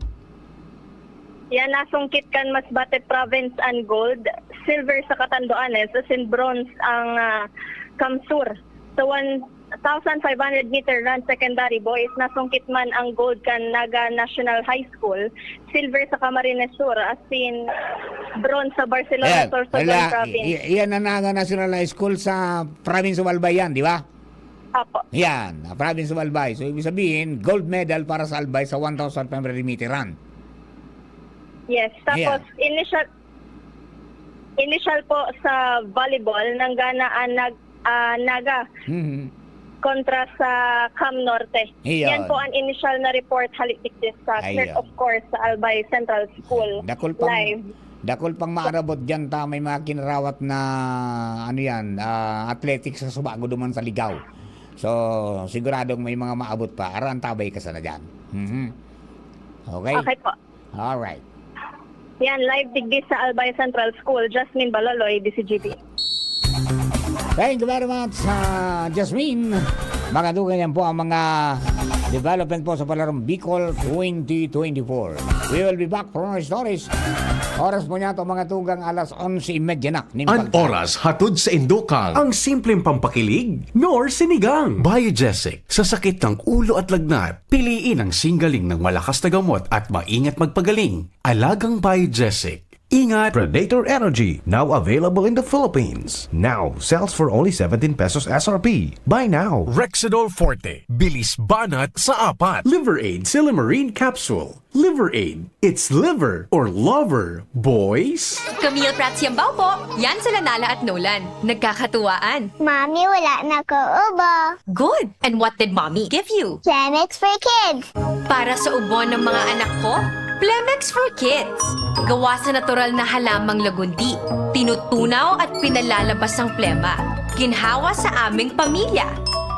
Yan, nasungkit kan Masbate Province ang gold, silver sa Catanduanes, asin bronze ang ah, Kamsur. Sa one thousand five hundred meter run secondary boys, nasungkit man ang gold kan Naga National High School, silver sa Camarines Sur, asin bronze sa Barcelona, Ayan, Sorsogon wala. Province. I- i- iyan ang Naga National High School sa province of Albay yan, di ba? Apo. Yan, ah, province of Albay. So, ibig sabihin, gold medal para sa Albay sa one thousand five hundred meter run. Yes. Tapos, initial initial po sa volleyball, nanggana ang nag, ah, Naga Mhm. kontra sa Cam Norte. Iyon. Yan po ang initial na report halik digdi sa Ayun. Clerk of Court sa Albay Central School. Dakul pang, Live. Dakul pang maarabot dyan ta, may mga kinarawat na, ano yan, ah, athletics sa subago duman sa ligaw. So, siguradong may mga maabot pa. Arantabay ka sana dyan. Mhm. Okay? Okay po. Alright. Yan, live digdi sa Albay Central School. Jasmine Baloloy, D C G P. Thank you very much, uh, Jasmine. Mga dugan yan po ang mga development po sa Palarong Bicol twenty twenty-four. We will be back for more stories. Oras po niya to, mga tugang, alas onse y media na. An oras hatod sa indokang ang simpleng pampakilig nor sinigang. Biogesic, sa sakit ng ulo at lagnat, piliin ang singgaling ng malakas na gamot at maingat magpagaling. Alagang Biogesic. Ingat! Predator Energy, now available in the Philippines. Now sells for only seventeen pesos S R P. Buy now! Rexidol Forte, bilis banat sa apat. Liver Aid Silymarin Capsule. Liver Aid, it's liver or lover, boys! Camille Prats Yambao po. Yan sila Nala at Nolan. Nagkakatuwaan. Mami, wala na ko ubo. Good. And what did mommy give you? Planet for Kids. Para sa ubo ng mga anak ko, Plemex for Kids. Gawa sa natural na halamang lagundi. Tinutunaw at pinalalabas ang plema. Ginhawa sa aming pamilya.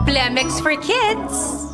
Plemex for Kids.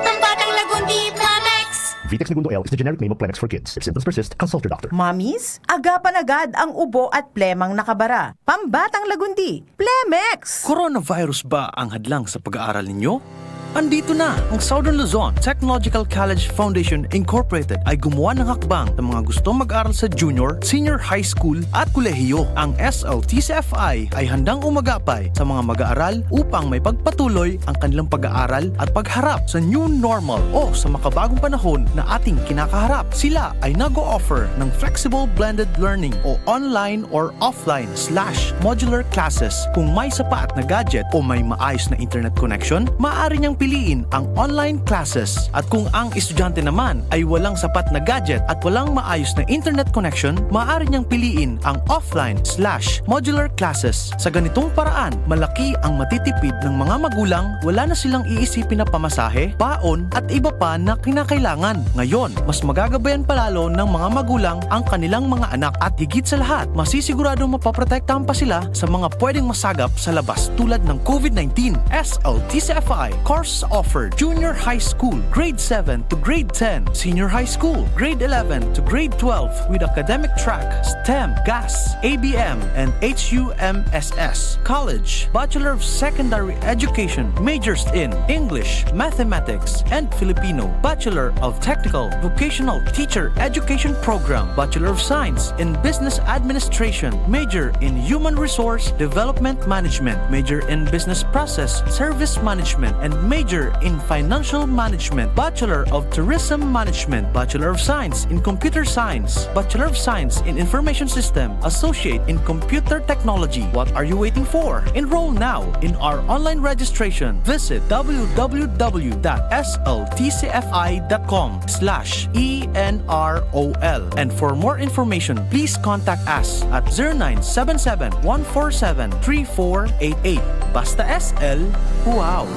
Ang batang lagundi, Plemex! Vitex Negundo L is the generic name of Plemex for Kids. If symptoms persist, consult your doctor. Mommies, agapan agad ang ubo at plemang nakabara. Pambatang lagundi, Plemex! Coronavirus ba ang hadlang sa pag-aaral ninyo? Andito na! Ang Southern Luzon Technological College Foundation Incorporated ay gumawa ng hakbang sa mga gustong mag-aral sa junior, senior high school at kolehiyo. Ang S L T C F I ay handang umagapay sa mga mag-aaral upang may pagpatuloy ang kanilang pag-aaral at pagharap sa new normal o sa makabagong panahon na ating kinakaharap. Sila ay nag-o-offer ng flexible blended learning o online or offline slash modular classes. Kung may sapat na gadget o may maayos na internet connection, maaari niyang piliin ang online classes. At kung ang estudyante naman ay walang sapat na gadget at walang maayos na internet connection, maaari niyang piliin ang offline slash modular classes. Sa ganitong paraan, malaki ang matitipid ng mga magulang, wala na silang iisipin na pamasahe, baon at iba pa na kinakailangan. Ngayon, mas magagabayan palalo ng mga magulang ang kanilang mga anak at higit sa lahat, masisiguradong mapoprotektahan pa sila sa mga pwedeng masagap sa labas tulad ng COVID nineteen. S L T C F I course offered: Junior High School, Grade seven to Grade ten, Senior High School, Grade eleven to Grade twelve with academic track, STEM, GAS, A B M, and H U M S S. College, Bachelor of Secondary Education, majors in English, Mathematics, and Filipino, Bachelor of Technical Vocational Teacher Education Program, Bachelor of Science in Business Administration, major in Human Resource Development Management, major in Business Process Service Management, and major in Financial Management, Bachelor of Tourism Management, Bachelor of Science in Computer Science, Bachelor of Science in Information System, Associate in Computer Technology. What are you waiting for? Enroll now in our online registration. Visit w w w dot s l t c f i dot com slash e n r o l. And for more information, please contact us at zero nine seven seven, one four seven, three four eight eight. Basta S L, wow!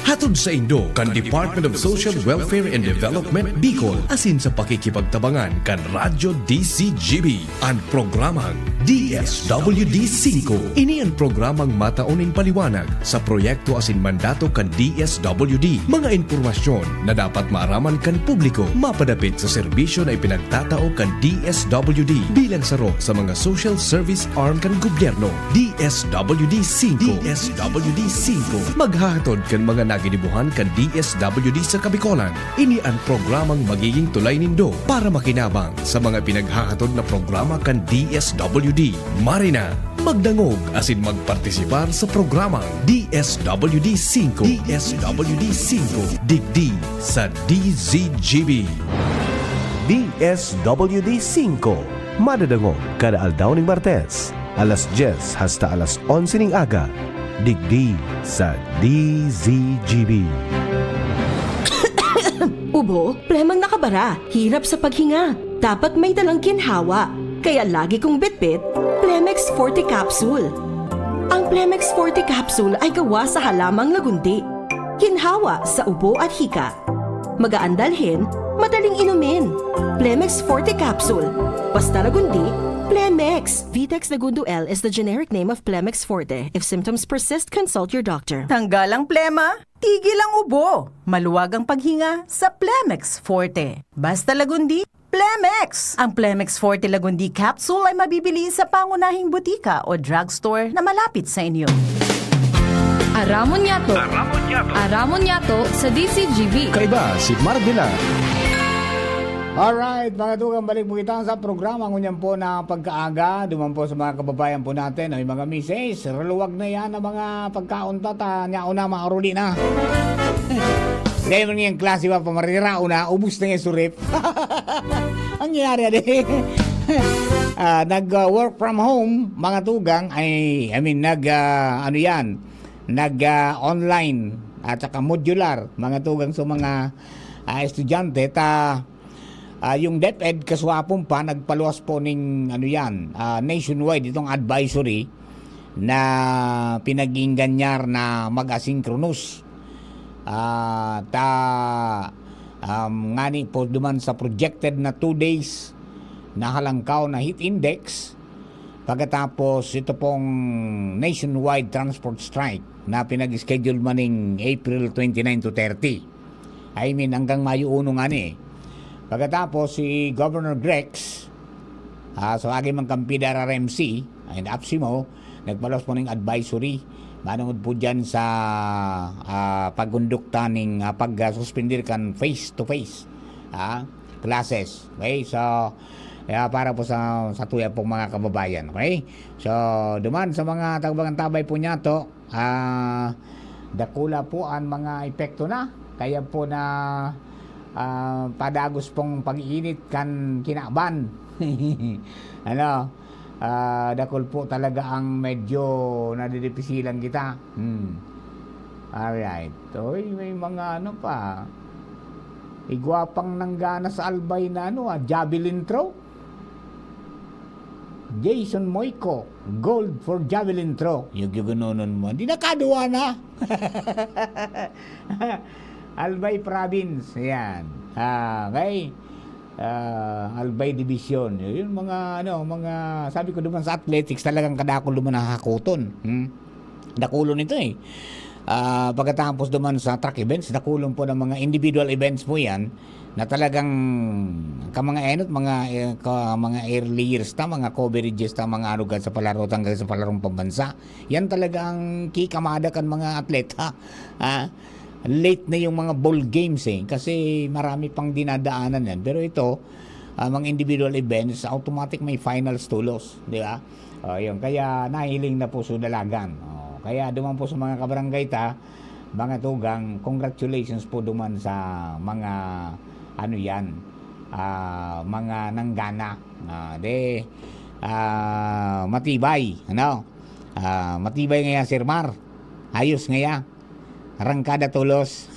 Hatod saindo kan Department of Social Welfare and Development, Bicol, asin sa pakikipagtabangan kan Radyo D C G B, an programang D S W D singko. Ini an programang matao nin paliwanag sa proyekto asin mandato kan D S W D, mga impormasyon na dapat maaraman kan publiko, mapadapit sa serbisyo na ipinagtatao kan D S W D bilang saro sa mga social service arm kan gobyerno. D S W D singko. D S W D singko. Maghahatod kan mga nagigibuhan kan D S W D sa Kabikolan. Ini an programang magiging tulay nindo para makinabang sa mga pinaghahatod na programa kan D S W D. Mari na, magdangog asin magpartisipar sa programang D S W D singko. D S W D singko. Digdi sa D Z G B. D S W D singko. Madadangog kada aldaw ning Martes, alas dyes hasta alas onse ning aga, digdi sa D Z G B. Ubo, plemang nakabara, hirap sa paghinga. Dapat may dalang ginhawa. Kaya lagi kong bitbit, Plemex Forte Capsule. Ang Plemex Forte Capsule ay gawa sa halamang lagundi. Ginhawa sa ubo at hika. Magaan dalhin, madaling inumin. Plemex Forte Capsule. Basta Lagundi, Plemex. Vitex Lagundo L is the generic name of Plemex Forte. If symptoms persist, consult your doctor. Tanggal ang plema, tigil ang ubo, maluwag ang paghinga sa Plemex Forte. Basta Lagundi, Plemex! Ang Plemex Forte Lagundi Capsule ay mabibili sa pangunahing butika o drugstore na malapit sa inyo. Aramon Yato. Aramon Yato. Aramon Yato sa D C G B. Kaiba si Mardila. Alright, mga tugang, balik po kita sa programa ngunyan po na pagkaaga. Duman po sa mga kababayan po natin, ay mga misis, ruluwag na yan ang mga pagkaon ta, ta, nyaon na, maaruli na. Dahil man yung klase ba, pamarira, una, ubus na yung surip. Ang nangyari, ade? Ah, nag, ah, work from home, mga tugang, ay, I mean, nag, ah, ano yan, nag, ah, online, at saka modular, mga tugang sa mga, ah, estudyante, ta, ah, yung DepEd, kaswapon pa, nagpaluwas po ning, ano yan, ah, nationwide, itong advisory na pinag-iinganyar na mag-asynchronous. Ah, ta, um, ngani po duman sa projected na two days na halangkaw na heat index, pagkatapos ito pong nationwide transport strike na pinag-schedule maning April twenty-nine to thirty. I mean, hanggang Mayo uno ngani. Pagkatapos, si Governor Grex, ah, sa agi man kan P D R R M C, and APSEMO, nagpaluwas po ning advisory manungod po dyan sa, ah, pagkondukta ning, ah, pag-suspender kan face-to-face, ah, classes. Okay? So, kaya para po sa, sa tuya pong mga kababayan. Okay? So, duman sa mga tagbangan-tabay po niya to, ah, dakula po ang mga epekto na. Kaya po na, ah, padagos pong pag-iinit kan kinaban. Ano? Ah, dakul po talaga ang medyo nadidipisilan kita. Hmm. Alright. Uy, may mga ano pa. Igwa pang nanggana sa Albay na ano, ah, javelin throw. Jason Moico, gold for javelin throw. Yung ganonon mo. Di nakaduwa na. Albay Province. Ayan. Ah, okay. Ah, Albay Division. Yung mga, ano, mga, sabi ko duman sa athletics, talagang kadakul duman nahahakoton. Hmm? Dakulon ito eh. Ah, pagkatapos duman sa track events, dakulon po ng mga individual events po yan na talagang ka mga enot, mga, eh, ka mga early years ta, mga coverages ta, mga ano, sa palaro, tanggal sa palarong pambansa. Yan talaga ang kikamada kan mga atleta. Ah, late na yung mga bowl games eh, kasi marami pang dinadaanan yan. Pero ito, ah, mga individual events, automatic may finals tulos, di ba? Oh, yun. Kaya nahiling na po sa dalagan. Oh, kaya duman po sa mga kabarangay ta, mga tugang, congratulations po duman sa mga, ano yan, ah, mga nanggana. Ah, de, ah, matibay, ano? Ah, matibay ngaya, Sir Mar. Ayos ngaya. Arangkada tulos.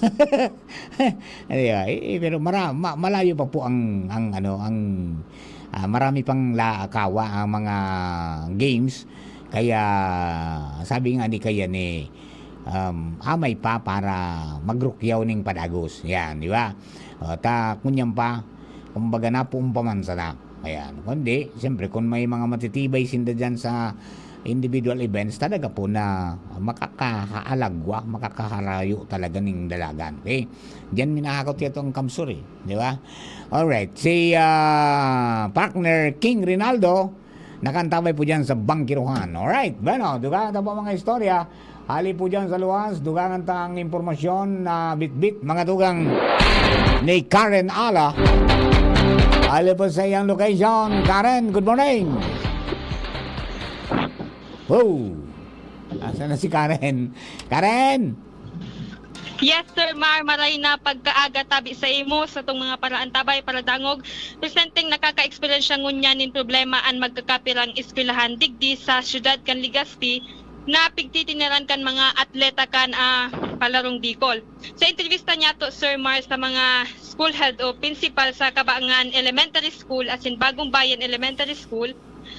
Di ba? Eh, pero mara-, ma-, malayo pa po ang, ang, ano, ang, ah, marami pang la-, kawa ang mga games. Kaya, sabi nga ni, kaya ni, um, amay pa para magrukyaw ning padagos. Yan, di ba? O, ta, kunyan pa, kumbaga, napuon pa man sana. Ayan. Kundi, siyempre, kung may mga matitibay sinda dyan sa individual events, talaga po na makakaalagwa, makakaharayo talaga ning dalagan. Okay? Diyan minahakot yato ang kamsur eh. Di ba? Alright. Si, ah, partner King Rinaldo, nakantabay po dyan sa bangkiruhan. Alright. Bueno, dugang ta po mga istorya. Hali po dyan sa luwas, dugangan ta ang impormasyon na bitbit, mga tugang ni Karen Ala. Hali po sa iyang location. Karen, good morning. Wow! Asa na si Karen? Karen! Yes, Sir Mar, maray na pagkaaga tabi sa imo, sa tong mga paraantabay, paradangog. Presenteng nakakaeksperyensya ngunyan nin problema an magkakapirang eskwelahan digdi sa siyudad kan Legazpi na pigtitiniran kan mga atleta kan, ah, palarong Bicol. Sa entrevista niya to, Sir Mar, sa mga school head o principal sa Kabangan Elementary School asin Bagong Bayan Elementary School,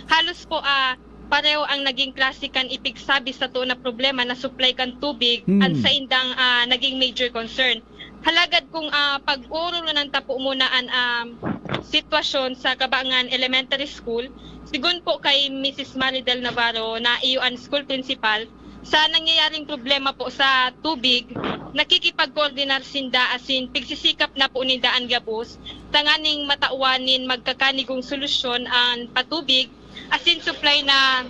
halos po, ah, pareho ang naging klase kan ipigsabi sato na problema na supply kan tubig, hmm, an saindang, ah, naging major concern. Halagad kung, ah, pag-uurulunan ta po muna an, um, sitwasyon sa Kabangan Elementary School, sigon po kay Missus Maridel Navarro na iyo an school principal, sa nangyayaring problema po sa tubig, nakikipagkoordinar sinda asin pigsisikap na po ninda an gabos tanganing matawan nin magkakanigong solusyon an patubig asin supply na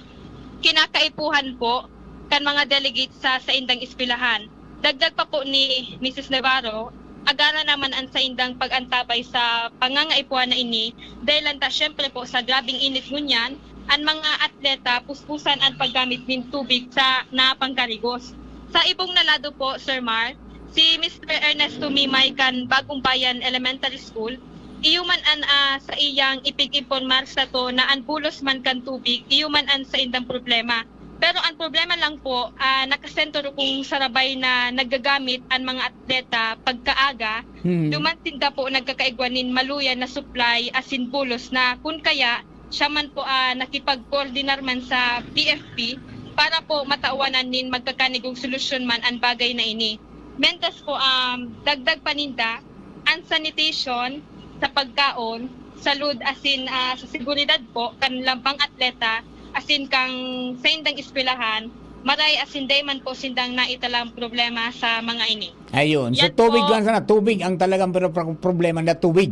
kinakaipuhan po kan mga delegates sa saindang eskwelahan. Dagdag pa po ni Missus Navarro, agaran naman an saindang pag-antabay sa pangangaipuhan na ini, dahelan ta siyempre po sa grabeng init ngunyan, an mga atleta puspusan an paggamit nin tubig sa napangkarigos. Sa ibong na lado po, Sir Mar, si Mister Ernesto Mimay kan Bagong Bayan Elementary School, iyo man an, ah, saiyang ipig-impormar sato na an bulos man kan tubig, iyo man an saindang problema. Pero an problema lang po, ah, nakasentro kung sarabay na nagagamit an mga atleta pagkaaga, Hmm. duman sinda po nagkakaigwa nin maluya na supply asin bulos na kun kaya siya man po, ah, nakipagkoordinar man sa P F P para po matawanan nin magkakanigong solusyon man an bagay na ini. Mientras po, um, dagdag pa ninda, an sanitation sa pagkaon, salud asin, ah, sa seguridad po kan lambang atleta asin kan saindang eskwelahan, maray asin dai man po sindang naitalang problema sa mga ini. Ayun. So, Yan tubig po. lang sana. Tubig ang talagang pero pro-, problema na tubig.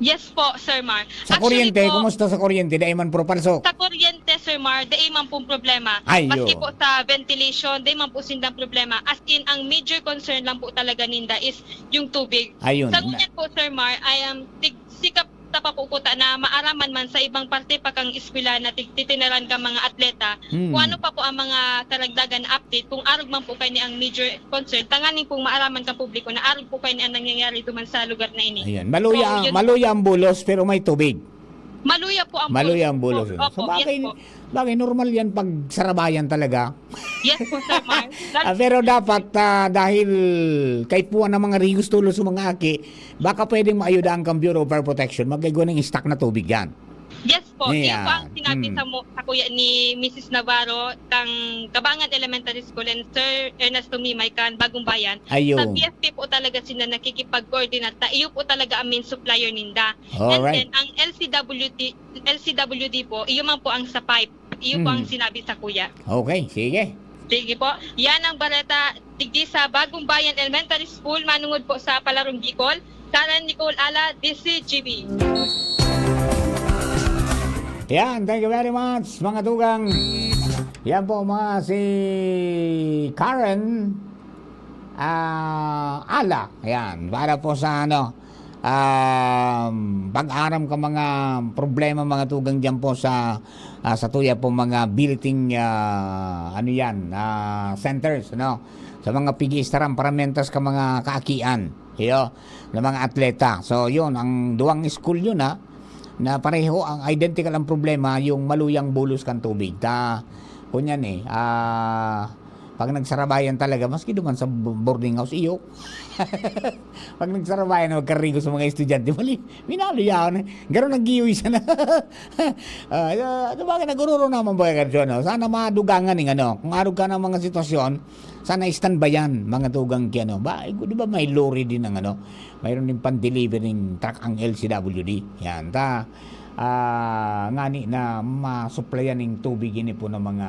Yes po, Sir Mar. Sa Actually kuryente, po, kumusta sa kuryente? Dai man puro palso? Sa kuryente, Sir Mar, dai man pong problema. Ay, Maski yo. po sa ventilation, dai man po sindang problema. As in, ang major concern lang po talaga ninda is yung tubig. Ayun. Sa ngunyan po, Sir Mar, ay, um, tig-, sikap ta pa po kuta na maaraman man sa ibang parte pa kang eskwela na tig-, titinaran ka mga atleta, Hmm. kung ano pa po ang mga karagdagan na update, kung arog man po kayo ni ang major concern, tanganing pong maaraman ka publiko na arog po kayo ni ang nangyayari duman sa lugar na ini. Ayan. Maluya, So, yun maluya ang bulos, pero may tubig. Maluya po ang Maluya bulos. ang bulos, Opo, no? So, opo, yes bagay, po. bagay, normal yan pag sarabayan talaga. Yes po, Sir Mar. Ah, pero dapat, ah, dahil kaipuhan ng mga rigos tulos sa mga aki, baka pwedeng maayuda ang Bureau of Fire Protection, magkaigwa ng stock na tubig yan. Yes po. Yun po ang Ayan. sinabi Hmm. sa mo-, sa kuya ni Missus Navarro, kang Kabangan Elementary School and Sir Ernesto Mimay kan Bagong Bayan. Sa Ayun. P F P po talaga sila nakikipag-coordinate. Ta-, iyo po talaga ang main supplier ninda. And Alright. then, ang L C W D, L C W D po, iyo man po ang sa pipe. Iyo po ang Hmm. sinabi sa kuya. Okay, sige. Sige po. Yan ang bareta digdi sa Bagong Bayan Elementary School, manungod po sa Palarong Bicol. Karen Nicole Ala, D C G B. Yan, thank you very much, mga tugang. Yan po, mga si Karen, ah, Ala. Yan, para po sa ano, um, pag-aram ka mga problema, mga tugang dyan po sa, ah, sa tuya po mga billeting, ah, ano yan, ah, centers, no? Sa mga pigistaran, paramentas ka mga kaakian, iyo, na mga atleta. So, yun, ang duwang school yun, ha, na pareho, ang identical ang problema, yung maluyang bulos kan tubig. Ta, kunyan eh, ah, pag nagsarabayan talaga, maski duman sa bo-, boarding house, iyo. Pag nagsarabayan, magkarigo sa mga estudyante, mali, minalo yaon eh. Garo nag-iwi siya na. Ah, ah, ano ba, nagururo naman ba kayo, no? Sana madugangan yung ano, kung arog ka ng mga sitwasyon, sana standby yan, mga tugang ki ano. Ba, eh, di ba may lorry din ang ano, mayroon din pan-delivering truck ang L C W D. Yan, ta, ah, ngani na masuplayan ng tubig ini po ng mga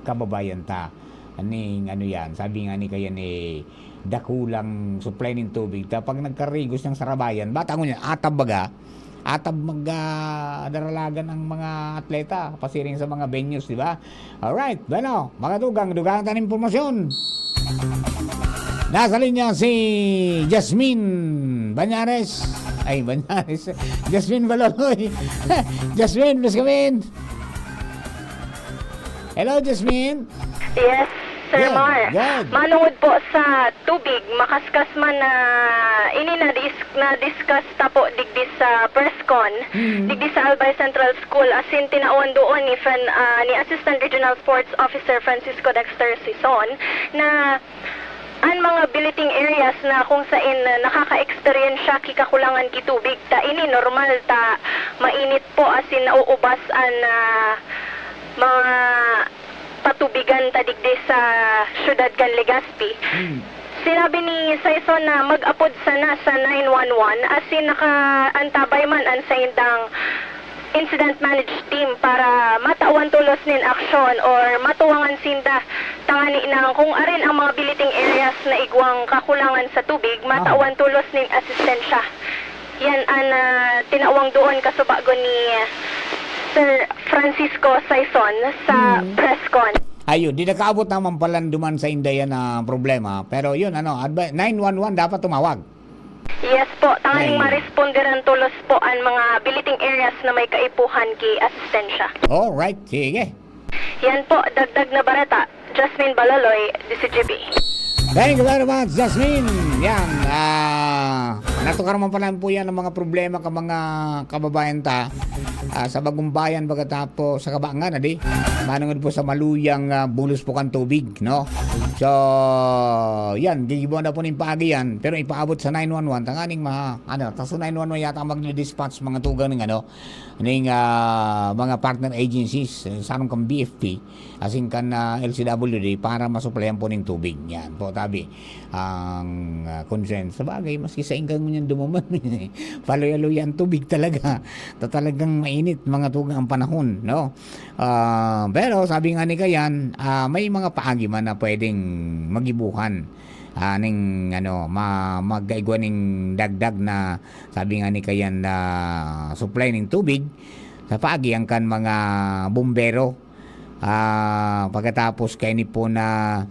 kababayan ta. Aning ano yan, sabi nga ni kaya ni dakulang supply nin tubig. Ta, pag nagkarigos ng sarabayan, bata ko niya, atab baga, atab mag, ah, daralagan ang mga atleta, pasiring sa mga venues, di ba? Alright, bueno, mga tugang, dugang tayong impormasyon. Nasa linya si Jasmine Banyares. Ay, Banyares. Jasmine Baloloy. Jasmine, please come in. Hello, Jasmine. Yes, Sir Good, Mar. good. Manungod po sa tubig, makaskas man na ini na dis-, na-discuss ta po digdi sa press con, Mm. digdi sa Albay Central School, asin tinawan doon ni Fran-, ah, ni Assistant Regional Sports Officer Francisco Dexter Sison na an mga billeting areas na kung sain na nakaka-eksperyensya ki kakulangan ki tubig, ta ini normal ta mainit po asin nauubas an, ah, mga patubigan ta digdi sa syudad kan Legazpi. Hmm. Sinabi ni Saison na mag-apod sana sa nine one one, asin nakaantabay man an saindang incident manage team para matawan tolos nin aksyon or matuwangan sinda tangani na kung arin ang mga billeting areas na igwang kakulangan sa tubig, matawan tolos nin asistensya. Yan an, ah, tinawang doon kasubago ni Sir Francisco Saison sa press con. Ayun, di nakaabot naman pala duman sa Indayan na problema. Pero yun, ano, advi- nine one one dapat tumawag. Yes po, tanganing maresponderan tolos po an mga billeting areas na may kaipuhan ki asistensya. Alright, sige. Yan po, dagdag na bareta. Jasmine Baloloy, D C G B. Thank you very much, Jasmine. Yan, ah, natukaran man pala po yan ang mga problema ka mga kababayan ta. Ah, sa Bagumbayan, pagkatapos sa Kabangan, adi, manungod po sa maluyang ah, bulos po kan tubig, no? So, yan, gigibuan na po ning paagi yan, pero ipaabot sa nine one one, tanganing ma, ano, ta sa nine one one yata ang magdi-dispatch mga tugang ng ano, ning ah, mga partner agencies, eh, sarong kan B F P, asin kan ah, L C W D para masuplayan po ning tubig. Yan po, tabi ang ah, concern. Sa bagay, maski sa ingkan mo niyan dumuman, paluya-luya ang tubig talaga. Ta talagang mainit, mga tugang ang panahon, no? Ah, pero sabi nga ni Kayan, ah, may mga paagi man na pwedeng magibuhan. Ah, ning, ano, ma, magkaigwa ning dagdag na, sabi nga ni Kayan, na supply ning tubig sa paagi ang kan mga bumbero. Ah, pagkatapos kaini po na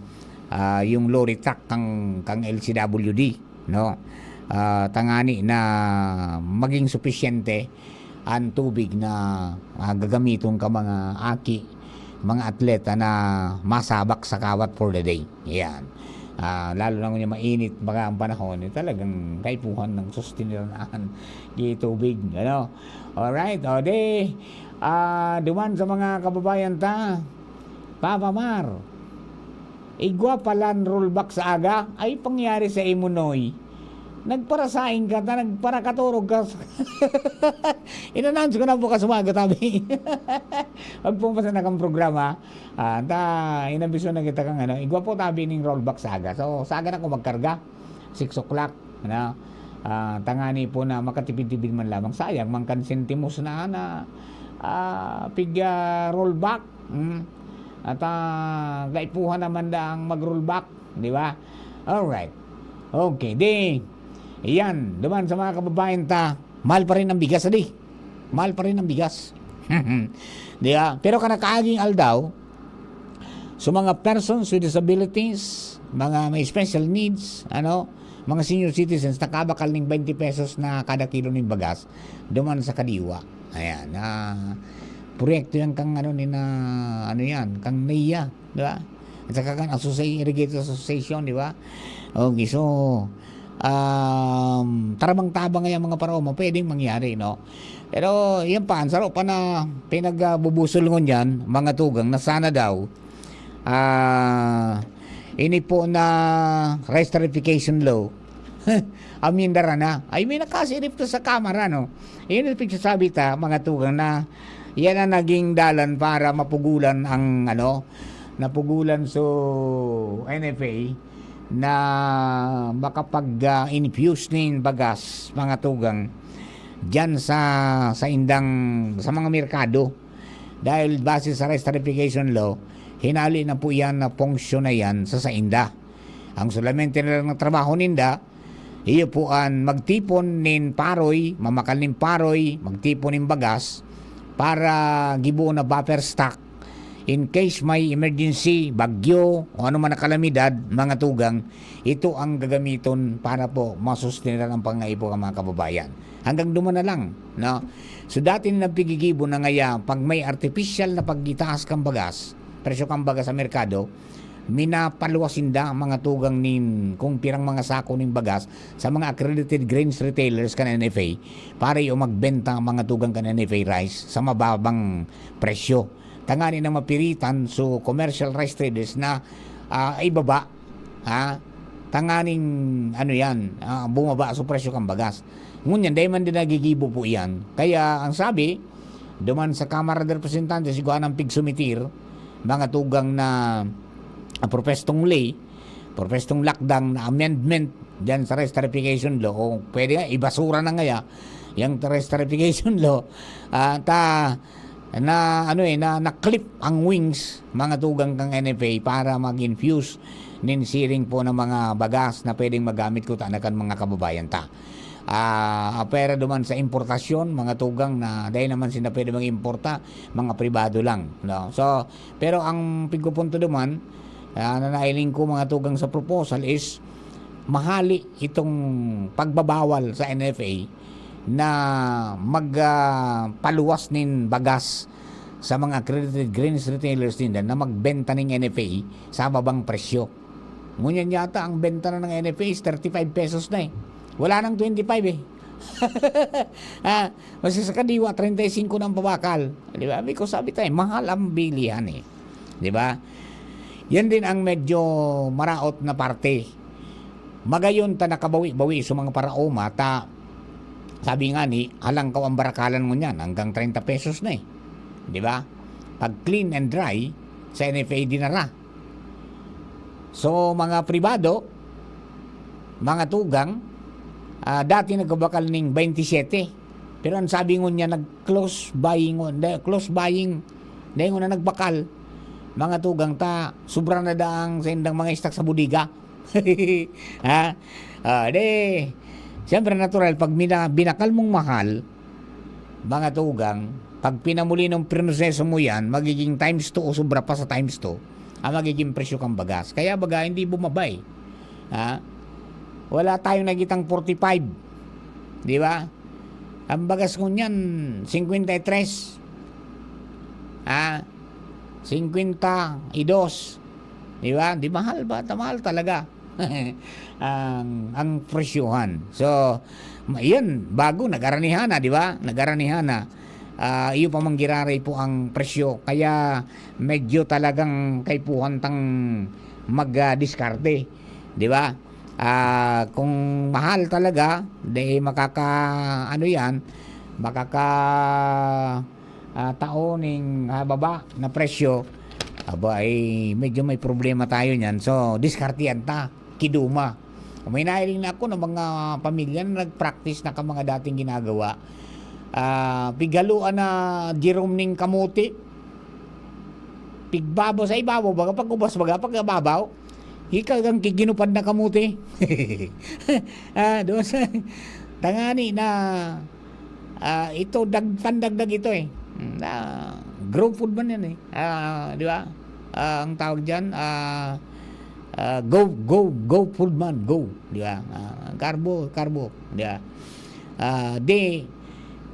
ah, yung lorry truck kang, kang L C W D, no? Ah, tangani na maging supisyente ang tubig na ah, gagamiton ka mga aki, mga atleta na masabak sa kawat for the day. Yan. Ah, lalo na ngunyan mainit baga ang panahon, eh, talagang kaipuhan ng susteniraan di tubig, ano? Alright, o di, ah, duman sa mga kababayan ta, Papa Mar, igwa palan rollback sa aga, ay pangyari sa imo, Noy. Nagparasaing ka ta, nagparakaturog ka. In-announce ko na bukas umaga, tabi. Magpumpasa na kang programa. Ah, ta, inabisyon na kita kang ano, igwa po tabi ning rollback sa aga. So, sa aga na ko magkarga, six o'clock, ano? Ah, tangani po na makatipid-tipid man lamang. Sayang, man kan sentimos na, na ah, pig ah, rollback. Mm. At ah, gaipuhan naman da ang mag-rollback, di ba? Alright. Okay, di, yan, duman sa mga kababayan ta, mahal pa rin ang bigas, di? Mahal pa rin ang bigas. Di ba? Pero kanakaaging aldaw, so mga persons with disabilities, mga may special needs, ano, mga senior citizens, nakabakal ning twenty pesos na kada kilo ning bagas, duman sa kadiwa. Ayan, ah, proyekto yan kang ano, ni na, ano yan, kang NEA, di ba? At saka kan Associ-, Irrigators Association, di ba? Okay, so, um, tarabang-tabang nga yung mga paraoma, pwedeng mangyari, no? Pero yan pa, ang saro pa na pinagbubusol ngunyan, mga tugang, na sana daw, ah, ini po na rice tariffication law, amendara na. Ay, may nakasirip to sa Kamara, no? Yun ang pagsasabi ta, mga tugang, na yan ang naging dalan para mapugulan ang, ano, napugulan so N F A na makapag ah, infuse nin bagas, mga tugang, diyan sa, sa indang, sa mga merkado. Dahil base sa rice tariffication law, hinali na po yan na function na yan sa sainda. Ang solamente na lang na trabaho ninda, iyo po an magtipon nin paroy, mamakal nin paroy, magtipon nin bagas para giboon na buffer stock in case may emergency, bagyo, o ano man na kalamidad, mga tugang, ito ang gagamiton para po masustenar ang pangaipo ng mga kababayan. Hanggang duman na lang, no? So, dati na nagpigigibo na ngaya, pag may artificial na pagitaas kang bagas, presyo kang bagas sa merkado, minapaluwas sinda ang mga tugang nin kung pirang mga sako nin bagas sa mga accredited grains retailers kan N F A para iyo magbenta ang mga tugang kan N F A rice sa mababang presyo. Tangani na mapiritan so commercial rice traders na ah, ibaba, ha? Tanganing ano yan, ah, bumaba so presyo kan bagas. Ngunyan, dahil man din nagigibo po yan. Kaya ang sabi, duman sa Kamara de Representantes, igwa ng pigsumitir, mga tugang na ah, propestong lay, propestong lakdang na amendment diyan sa restrification law, o pwede nga, ibasura na ngaya yung restrification law, ah, ta, na, ano eh, na, na-clip ang wings, mga tugang, kang N F A para mag-infuse nin siring po ng mga bagas na pwedeng magamit ko ta na kan mga kababayan ta. Ah, apwera duman sa importasyon, mga tugang, na dai naman sila pwede mag-importa, mga pribado lang, no? So, pero ang pigpupunto duman, ah, na nailing ko, mga tugang, sa proposal is mahali itong pagbabawal sa N F A na mag, ah, paluwas nin bagas sa mga accredited grains retailers ninda na magbenta ning N F A sa babang presyo. Ngunyan yata ang benta na ng N F A is thirty-five pesos na eh. Wala nang twenty-five eh. Ah, mas sa kadiwa, treinta y cinco na ang pabakal. Di ba? Sabi ko, sabi tayo, mahal ang bilihan eh. Di ba? Yan din ang medyo maraot na parte. Magayon ta nakabawi-bawi sa mga paraoma, ta, sabi nga ni, halangkaw ang barakalan ngunyan, hanggang treinta pesos na eh. Di ba? Pag clean and dry, sa N F A dinara. So, mga pribado, mga tugang, ah, dati nagbabakal ning twenty-seven. Pero ang sabi ngunyan, nag-close buying, ngunyan, close buying, dahil ngunyan nagbakal, mga tugang ta, sobra na daang sa indang mga stock sa bodega. Ha? Ah, de, siyempre natural, pag mina-, binakal mong mahal, mga tugang, pag pinamuli ng proseso mo yan, magiging times two o sobra pa sa times two ang magiging presyo kang bagas. Kaya baga, hindi bumaba eh. Ha? Wala tayong nakitang forty-five. Di ba? Ang bagas ngunyan, singkwenta y tres. Ha? Singkwenta y dos. Di ba? Di mahal ba? Ta-, mahal talaga. Ang, ang presyohan. So, ma-, yan, bago, nag-aranihan na, di ba? Nag-aranihan na. Ah, iyo pa man giraray po ang presyo. Kaya medyo talagang kaipuhan tang mag, ah, diskarte, di ba? Ah, kung mahal talaga, di makaka-, ano yan, makaka-, ah, tao ning, ah, baba na presyo, aba, eh, medyo may problema tayo niyan. So, diskartehan ta, kiduma. May nahiling na ako ng mga pamilya na nag-practice na ka mga dating ginagawa. Ah, pighaluan na Jerome ning kamote. Pigbabaw sa ibabaw, baga pag ubas, baga pag babaw. Ika kang kiginupad na kamote. Ah, doon sa tangani na, ah, ito, dag-, pandagdag ito eh. Mm, ah, grow food man yan eh. Ah, di ba? Ah, ang tawag dyan, ah, ah, go, go, go food man, go. Di ba? Ah, karbo, karbo. Di ba? Ah, di,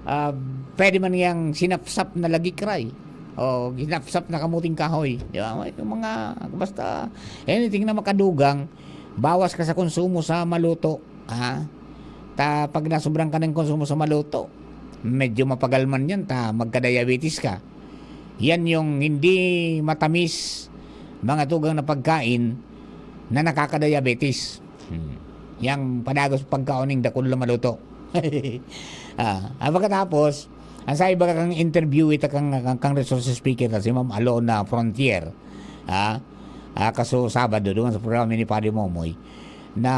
ah, pwede man yang sinapsap na lagi cry. O, sinapsap na kamuting kahoy. Di ba? May mga, basta, anything na makadugang, bawas ka sa konsumo sa maluto. Ha? Ta, pag nasobran ka ng konsumo sa maluto, medyo mapagal man yan, ta, magka-diabetes ka. Yan yung hindi matamis, mga tugang na pagkain na nakaka-diabetes. Hmm. Yang padagos pagkaon ning dakul na maluto. Ah, ah, pagkatapos, ang sabi baga kang interview ita kang, kang, kang resource speaker ta si Ma'am Alona Frontier. Ah, ah, kaso Sabado, doon sa programa ni Padre Momoy, na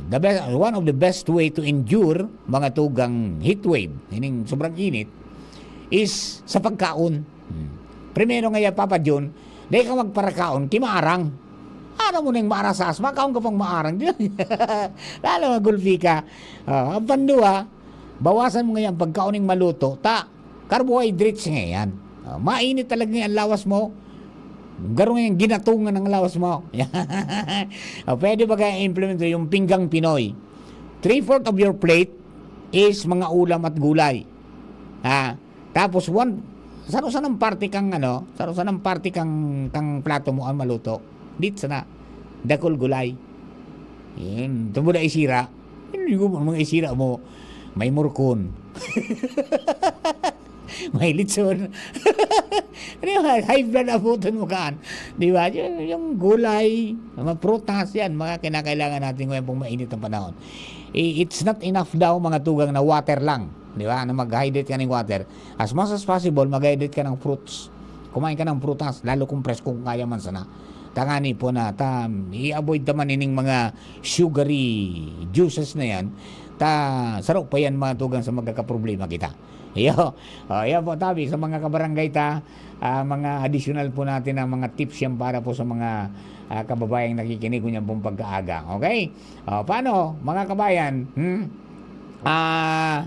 the best, one of the best way to endure mga tugang heat wave, ining sobrang init, is sa pagkaon. Hmm. Primero nga yan, Papa John, dahil ka magparakaon, kimaarang. Ano mo nang maarasas? Makaon ka pang maarang. Lalo nga gulpi ka. Ah, ang pandua, bawasan mo ngayon pagkaon ng maluto. Ta, carbohydrates ngayon. Ah, mainit talaga ngayon ang lawas mo. Garo ngayon, ginatungan ang lawas mo. Ah, pwede ba kaya implement yung pinggang Pinoy? Three-fourth of your plate is mga ulam at gulay. Ah, tapos one, saro-sarong parte kang ano, saro-sarong parte kang, kang plato mo ang maluto. Dit sana, dakul gulay. Yun, ito mo na isira. Yun, yung mga isira mo, may murkon. May litson. Ano yung high blood abutan mo kaan? Di ba? Yung, yung gulay, mga prutas yan, mga kinakailangan natin ngayon pong mainit ang panahon. I-, it's not enough daw, mga tugang, na water lang. Di ba? Na mag-hydrate ka ng water. As much as possible, mag-hydrate ka ng fruits. Kumain ka ng prutas, lalo kung presko, kung kaya man sana. Tangani po na, ta, i-avoid ta man ining mga sugary juices na yan. Ta, saro pa yan, mga tugang, sa magkakaproblema kita. Iyo. O, yan po, tabi, sa mga kabarangay ta, ah, mga additional po natin na mga tips yan para po sa mga, ah, kababayang nakikinig ngunyan pong pagkaaga. Okay? O, paano, mga kabayan? Hmm? Ah,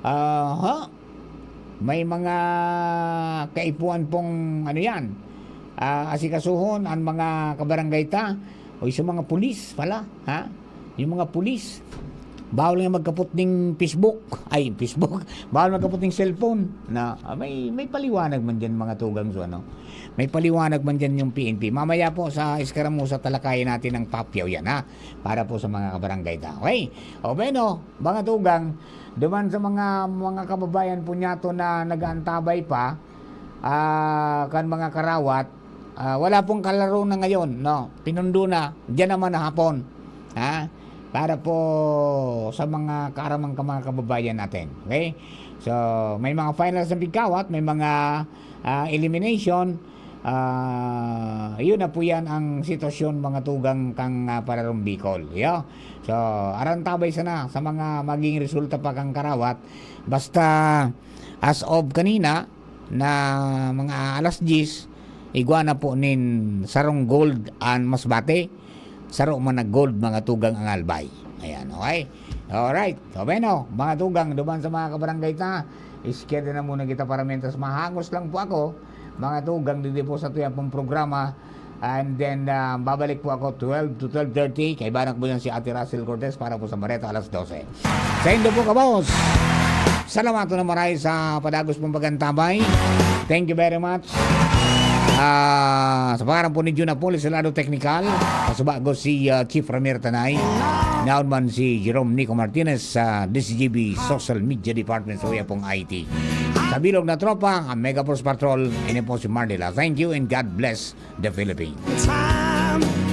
ah, ha? May mga kaipuhan pong, ano yan, ah, asikasuhon ang mga kabarangay ta o sa mga pulis pala, ha? Yung mga pulis, bawal nga magkapot ning Facebook. Ay, Facebook. Bawal magkapot ning cellphone. Na, ah, may, may paliwanag man dyan, mga tugang, so ano? May paliwanag man dyan yung P N P. Mamaya po sa Eskaramusa, talakayin natin ang papyaw yan, ha? Para po sa mga kabarangay ta. Okay? O, bueno, mga tugang, duman sa mga, mga kababayan po niyato na nag-aantabay pa, ah, kan mga karawat, ah, wala pong kalaro na ngayon, no? Pinundo na, diyan naman na hapon. Ha? Para po sa mga kaaramang ka, mga kababayan natin. Okay? So, may mga finals na pigkawat, may mga, ah, elimination. Ah, yun na po yan ang sitwasyon, mga tugang, kang, ah, Pararong Bicol. Yo? So, arantabay sana sa mga maging resulta pa kang karawat. Basta, as of kanina, na mga alas diyes, igwa na po nin sarong gold an Masbate, saro man na gold, mga tugang, ang Albay. Ayan, okay? Alright. So, bueno, mga tugang, duman sa mga kabarangay ta, iskeda na muna kita para mientras mahangos lang po ako, mga tugang, didi po sa tuyang pong programa. And then, ah, babalik po ako twelve to twelve thirty. Kaibanak po yan si Ate Russell Cortez para po sa Bareta alas dose. Saindo po, kabos. Salamat na maray sa padagos pong pag-antabay. Thank you very much. Ah, sa pangaran po ni Jun Apolis sa lado teknikal, pasubago si, ah, Chief Ramir Tanay. Naon man si Jerome Nico Martinez sa D C G B Social Media Department sa uyapong I T. Sa bilog na tropa, ang Mega Force Patrol, ini po si Marnila. Thank you and God bless the Philippines. Time